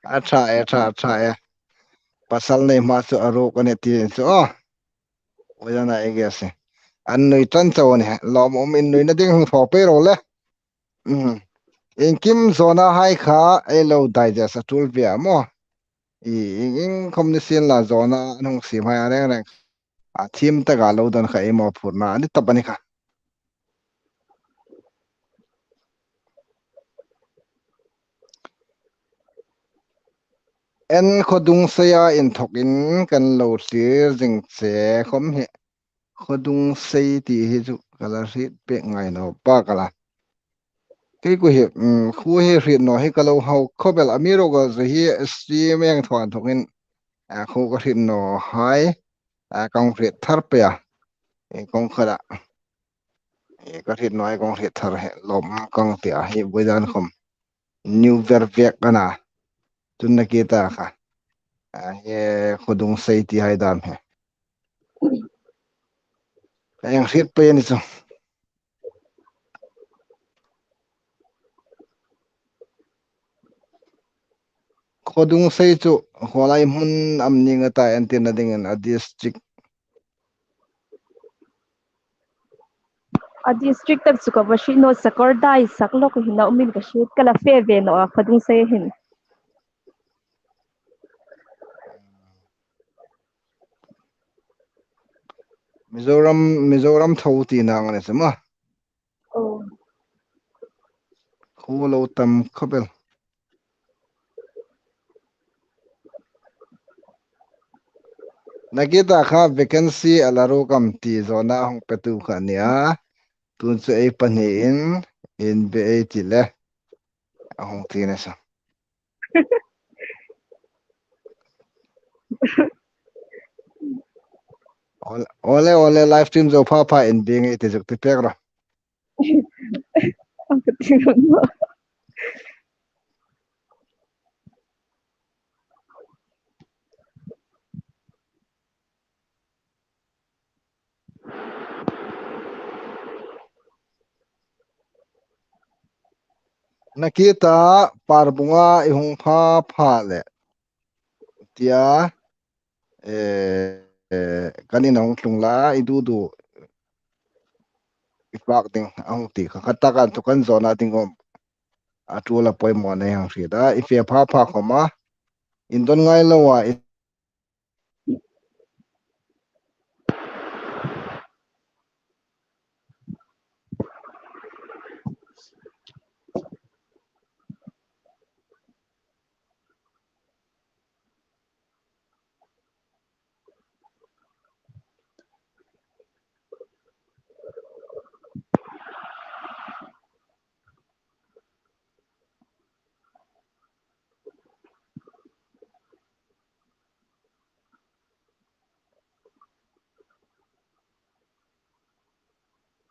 A ṭha e, a ṭha, a ṭha e. Pasal nei hma chu a ruk a ni ti chu aw. Ui, a na e ge se. An nui tan chau ni, lawmum in nuina ding hung thaw pei ro le. Mm. Iengkim zawna hai kha ei lo digest a tul ve a maw. I, ieng, iengkhom ni sien la zawna an hung siem hai a reng reng. A thiem taka lo don kha ei mawphurna a ni tawp a ni kha. En Khodungseia inthawkin kan lo thlir zing che khawm hi. Khodungsei ti hi chu ka la hriet pek ngai naw bak a la. Kei khu hi, mm, khu hi hriet naw hi ka lo hau khawp el, amiruokchu chu hi stream eng thaw inthawkin, a, khu ka hriet naw hai, a, ka hung hriet thar pei a. E, kawng khat a. E, ka hriet naw hai ka hung hriet thar hi lawm ka hung ti a, hi voizan khawm. New Vervek a na. Tun Nakita kha. A, hi Khodungsei ti hai dam hi. Ka hung hriet pei a ni chu. Khodungsei chu khuo lai hmun am ni nga ta, entirna dingin a district. A district tak chu ka va hriet naw, Sakawrdai sak lawk hin a um in ka hriet, ka la fe ve naw a, Khodungsei hin. Mizoram, Mizoram tho tina a ni chu maw. Oh. Khu lo tam khawp el. Nakita kha vacancy a la ruk am ti zawna hung petu kha a nia. Tun chu ei pahni in, Inbiek ei ti le. A hung ti na sa. Ole, ole, ole, live stream zo pha pha, inbiek ei ti zuk ti pek ro. Nakie ta Parbunga i hung pha pha le. Tia, eh, eh, kan in hung tlung la, i du du. I fak ding, a hung ti kha, kha ta kan tu kan zona ding om. A tu la poimaw nei hang hriet a, i fe pha pha khawm a. Indon ngai lo a, i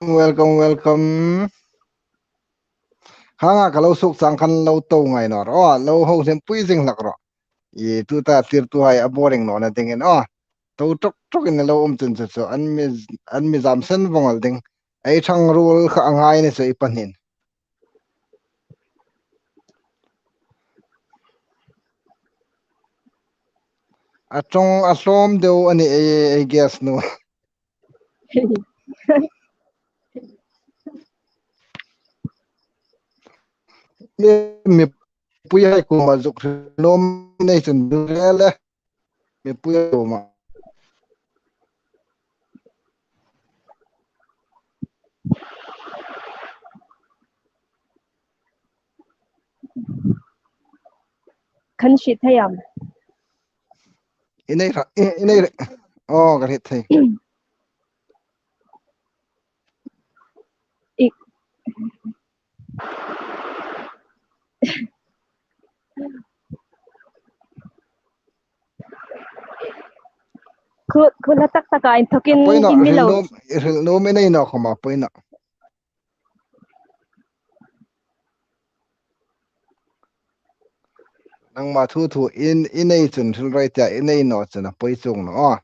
Welcome, welcome. Hang a ka lo suk chang khan lo to ngai naw ro, lo ho hlem pui zing hlak ro. I tuta tirtuhai a boring nawna dingin aw. To ṭawk ṭawkin lo um chun chu chu an mi, an mi zam sen vawng el ding. Ei ṭhang ruol kha a ngai ni chu i pahniin. A ṭawng a hlawm deu a ni ei, ei guest nu. Mipuihai kuoma zuk hril nuom nei chun du rel e. Mipuihai kuoma. Kan hriet thei am? I nei hra, i, i nei hra. Aw, kan hriet thei. I, khu, khu la tak taka inthokin, poi naw, in mi lo. Hril nuom, hril nuom i nei naw khawma, poi naw. Nangma thu thu in, i nei chun hril rawi tia, i nei naw chun a poi chuong naw.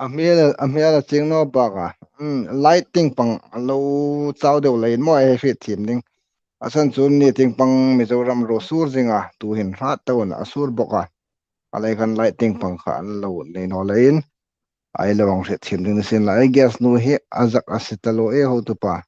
A hmel, a hmel a ching naw bak a. Hmm, light tieng pang a lo chau deu leiin maw ei hriet thiem ding. A san chu ni tieng pang Mizoram ruo sur zing a, tuhin hrat takin a sur bawk a. A lei khan light tieng pang kha a lo nei naw leiin. Ei lo hang hriet thiem ding ni sien la, ei guest nu hi a zak a si taluo e hotupa.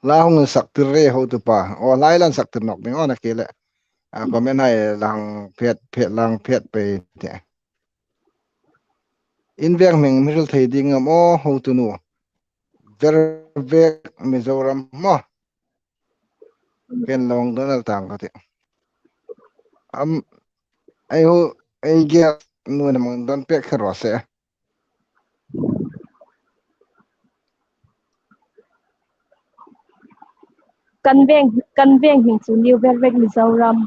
La hung sak tir ro hotupa. Aw, la insak tir nawk ding aw, nakie le. A comment hai la hang phet, phet, la hang phet pei te. In veng hming mi hril thei ding am aw hotunu. Vervek Mizoram maw. Ken lo hang don el tang ka ti. Am, ei ho, ei guest nu'n hang don pek kher raw se. Kan veng, kan veng hming chu New Vervek Mizoram.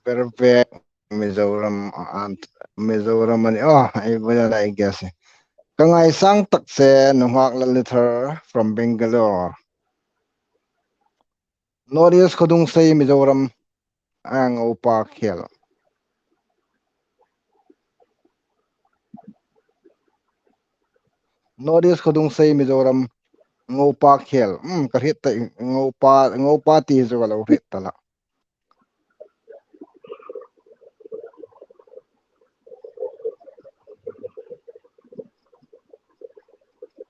Vervek Mizoram, a, Mizoram a ni, aw, ei voi a ni, I guess. Ka ngaisang tak che, nunghak Lalnithar from Bangalore. North East Khawdungsei Mizoram a ngo pa khel. North East Khawdungsei Mizoram Ngopa khel. Hmm, ka hriet ta, ngopa, ngopa ti chu ka lo hriet ta la.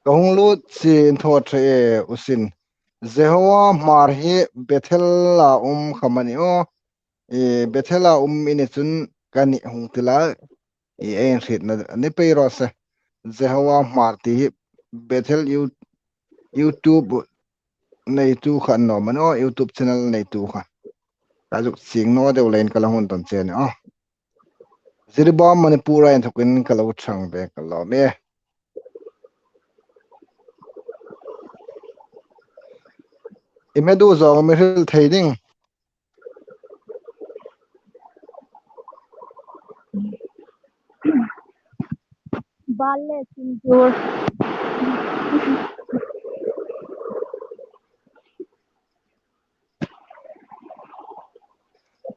Ka hung lut si in thaw ṭhe e u sin. Jehovah Hmar hi Bethel a um kha am a ni aw. E, Bethel a um i ni chun ka ni hung ti la. E, ei hrietna ni pei raw se. Jehovah Hmar ti hi Bethel You-, YouTube neitu kha an ni naw maw, YouTube channel neitu kha. Ka zuk chieng naw deu leiin ka la hung don che a nih aw. Jiribam Manipur a inthokin ka lo ṭhang ve ka lawm e. I hmedu zawng mi hril thei ding. Bal le singzur.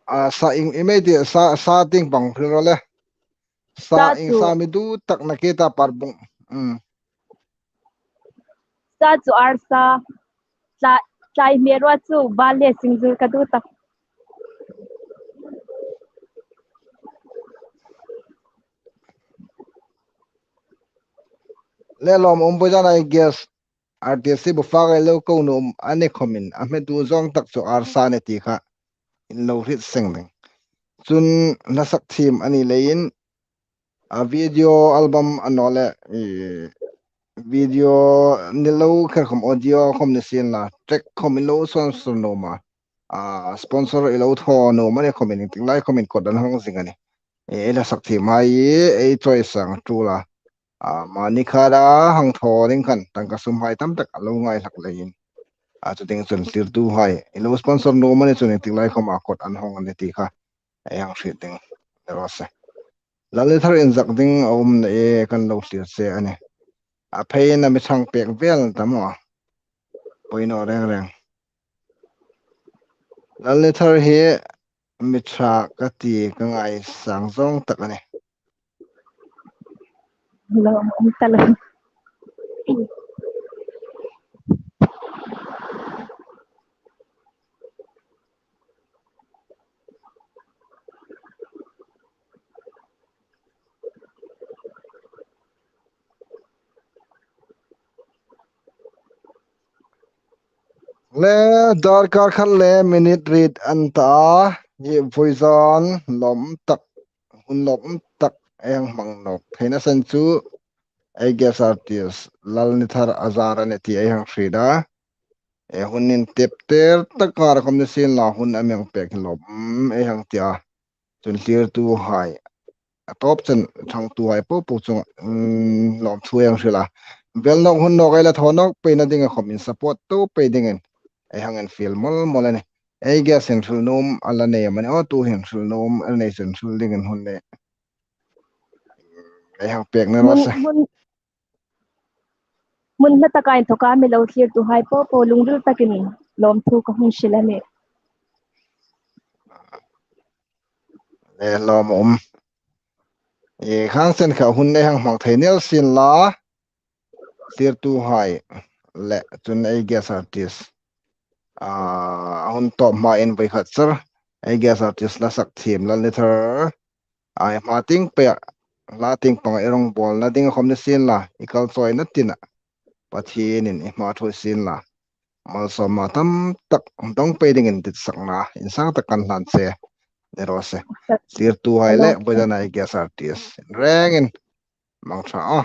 A, sa ing, i mei ti sa, sa tieng pang hril rawh le. Sa Sa ing chu sa mi dutak nakie ta par bung. Mm. Sa chu arsa. Tla-, tlai hmel ruok chu bal le singzur ka dutak. Le lawmum, vawisun a ei guest artist hi bu fak ei lo ko nuom a ni khawmin, a hmedu zawng tak chu arsa a ni ti kha in lo hriet seng ding. Chun hla sak thiem a ni leiin, a video album a naw le, i, video ni lo kher khawm, audio khawm ni sien la, track khawm in lo sponsor nuom a. A, sponsor i lo thaw nuom a ni khawmin, ieng tik lai khawmin kot an hawng zing a nih. E, hla sak thiem hai ei choice-a ṭul a. A, mani kha a hang thaw ding khan tangka sum hai tam tak a lo ngai hlak leiin. A, chu ding chun thlirtuhai i lo sponsor nuom a ni chun ieng tik lai khawma kot an hawng a nih ti kha ei hang hriet ding ni raw se. Lalnithar inzak ding a um naw e, kan lo thlir che a nih. A pheiin a mi ṭhang pek vel ta maw. Poi naw reng reng. Lalnithar hi mi ṭha ka ti ka ngaisang zawng tak a nih. Lo, um ta lo. Le, darkar khat le minute riet an ta a, hi vawisun lawm tak, hun lawm tak ei hang hmang nawk theina san chu ei guest artist Lalnithar a zar a nih ti ei hang hriet a. E, hun intep ter tak kar khawm ni sien la, hun a mi hang pek hi lawm ei hang ti a. Chun thlirtuhai, a tawp chen ṭhangtuhai po po chunga, mm, lawmthu ei hang hril a. Vel nawk hun nawk ei la thaw nawk peina dinga khawm in support to pei dingin ei hang infiel mawl mawl a nih. Ei guest-in hril nuom a la nei am a ni aw, tuhin hril nuom a la nei chun hril dingin hun le ei hang pek ni raw se. Hmun, hmun, hmun hla taka inthoka mi lo thlirtuhai po po lungril takin lawmthu ka hung hril a nih. Le lawmum. E, khang chen kha hun ei hang hmang thei naw sien la, thlirtuhai le chun ei guest artist. A, a hun tawp hmain voi khat char ei guest artist hla sak thiem Lalnithar. A, i hma tieng pei a, hla tieng panga i rongbawlna dinga khawm ni sien la, i kal chawina tina Pathienin i hma ṭhuoi sien la, malsawmna tam tak dawng pei dingin ditsakna insang tak kan hlan che ni raw se. Thlirtuhai le vawisun a ei guest artist rengin mangṭha aw.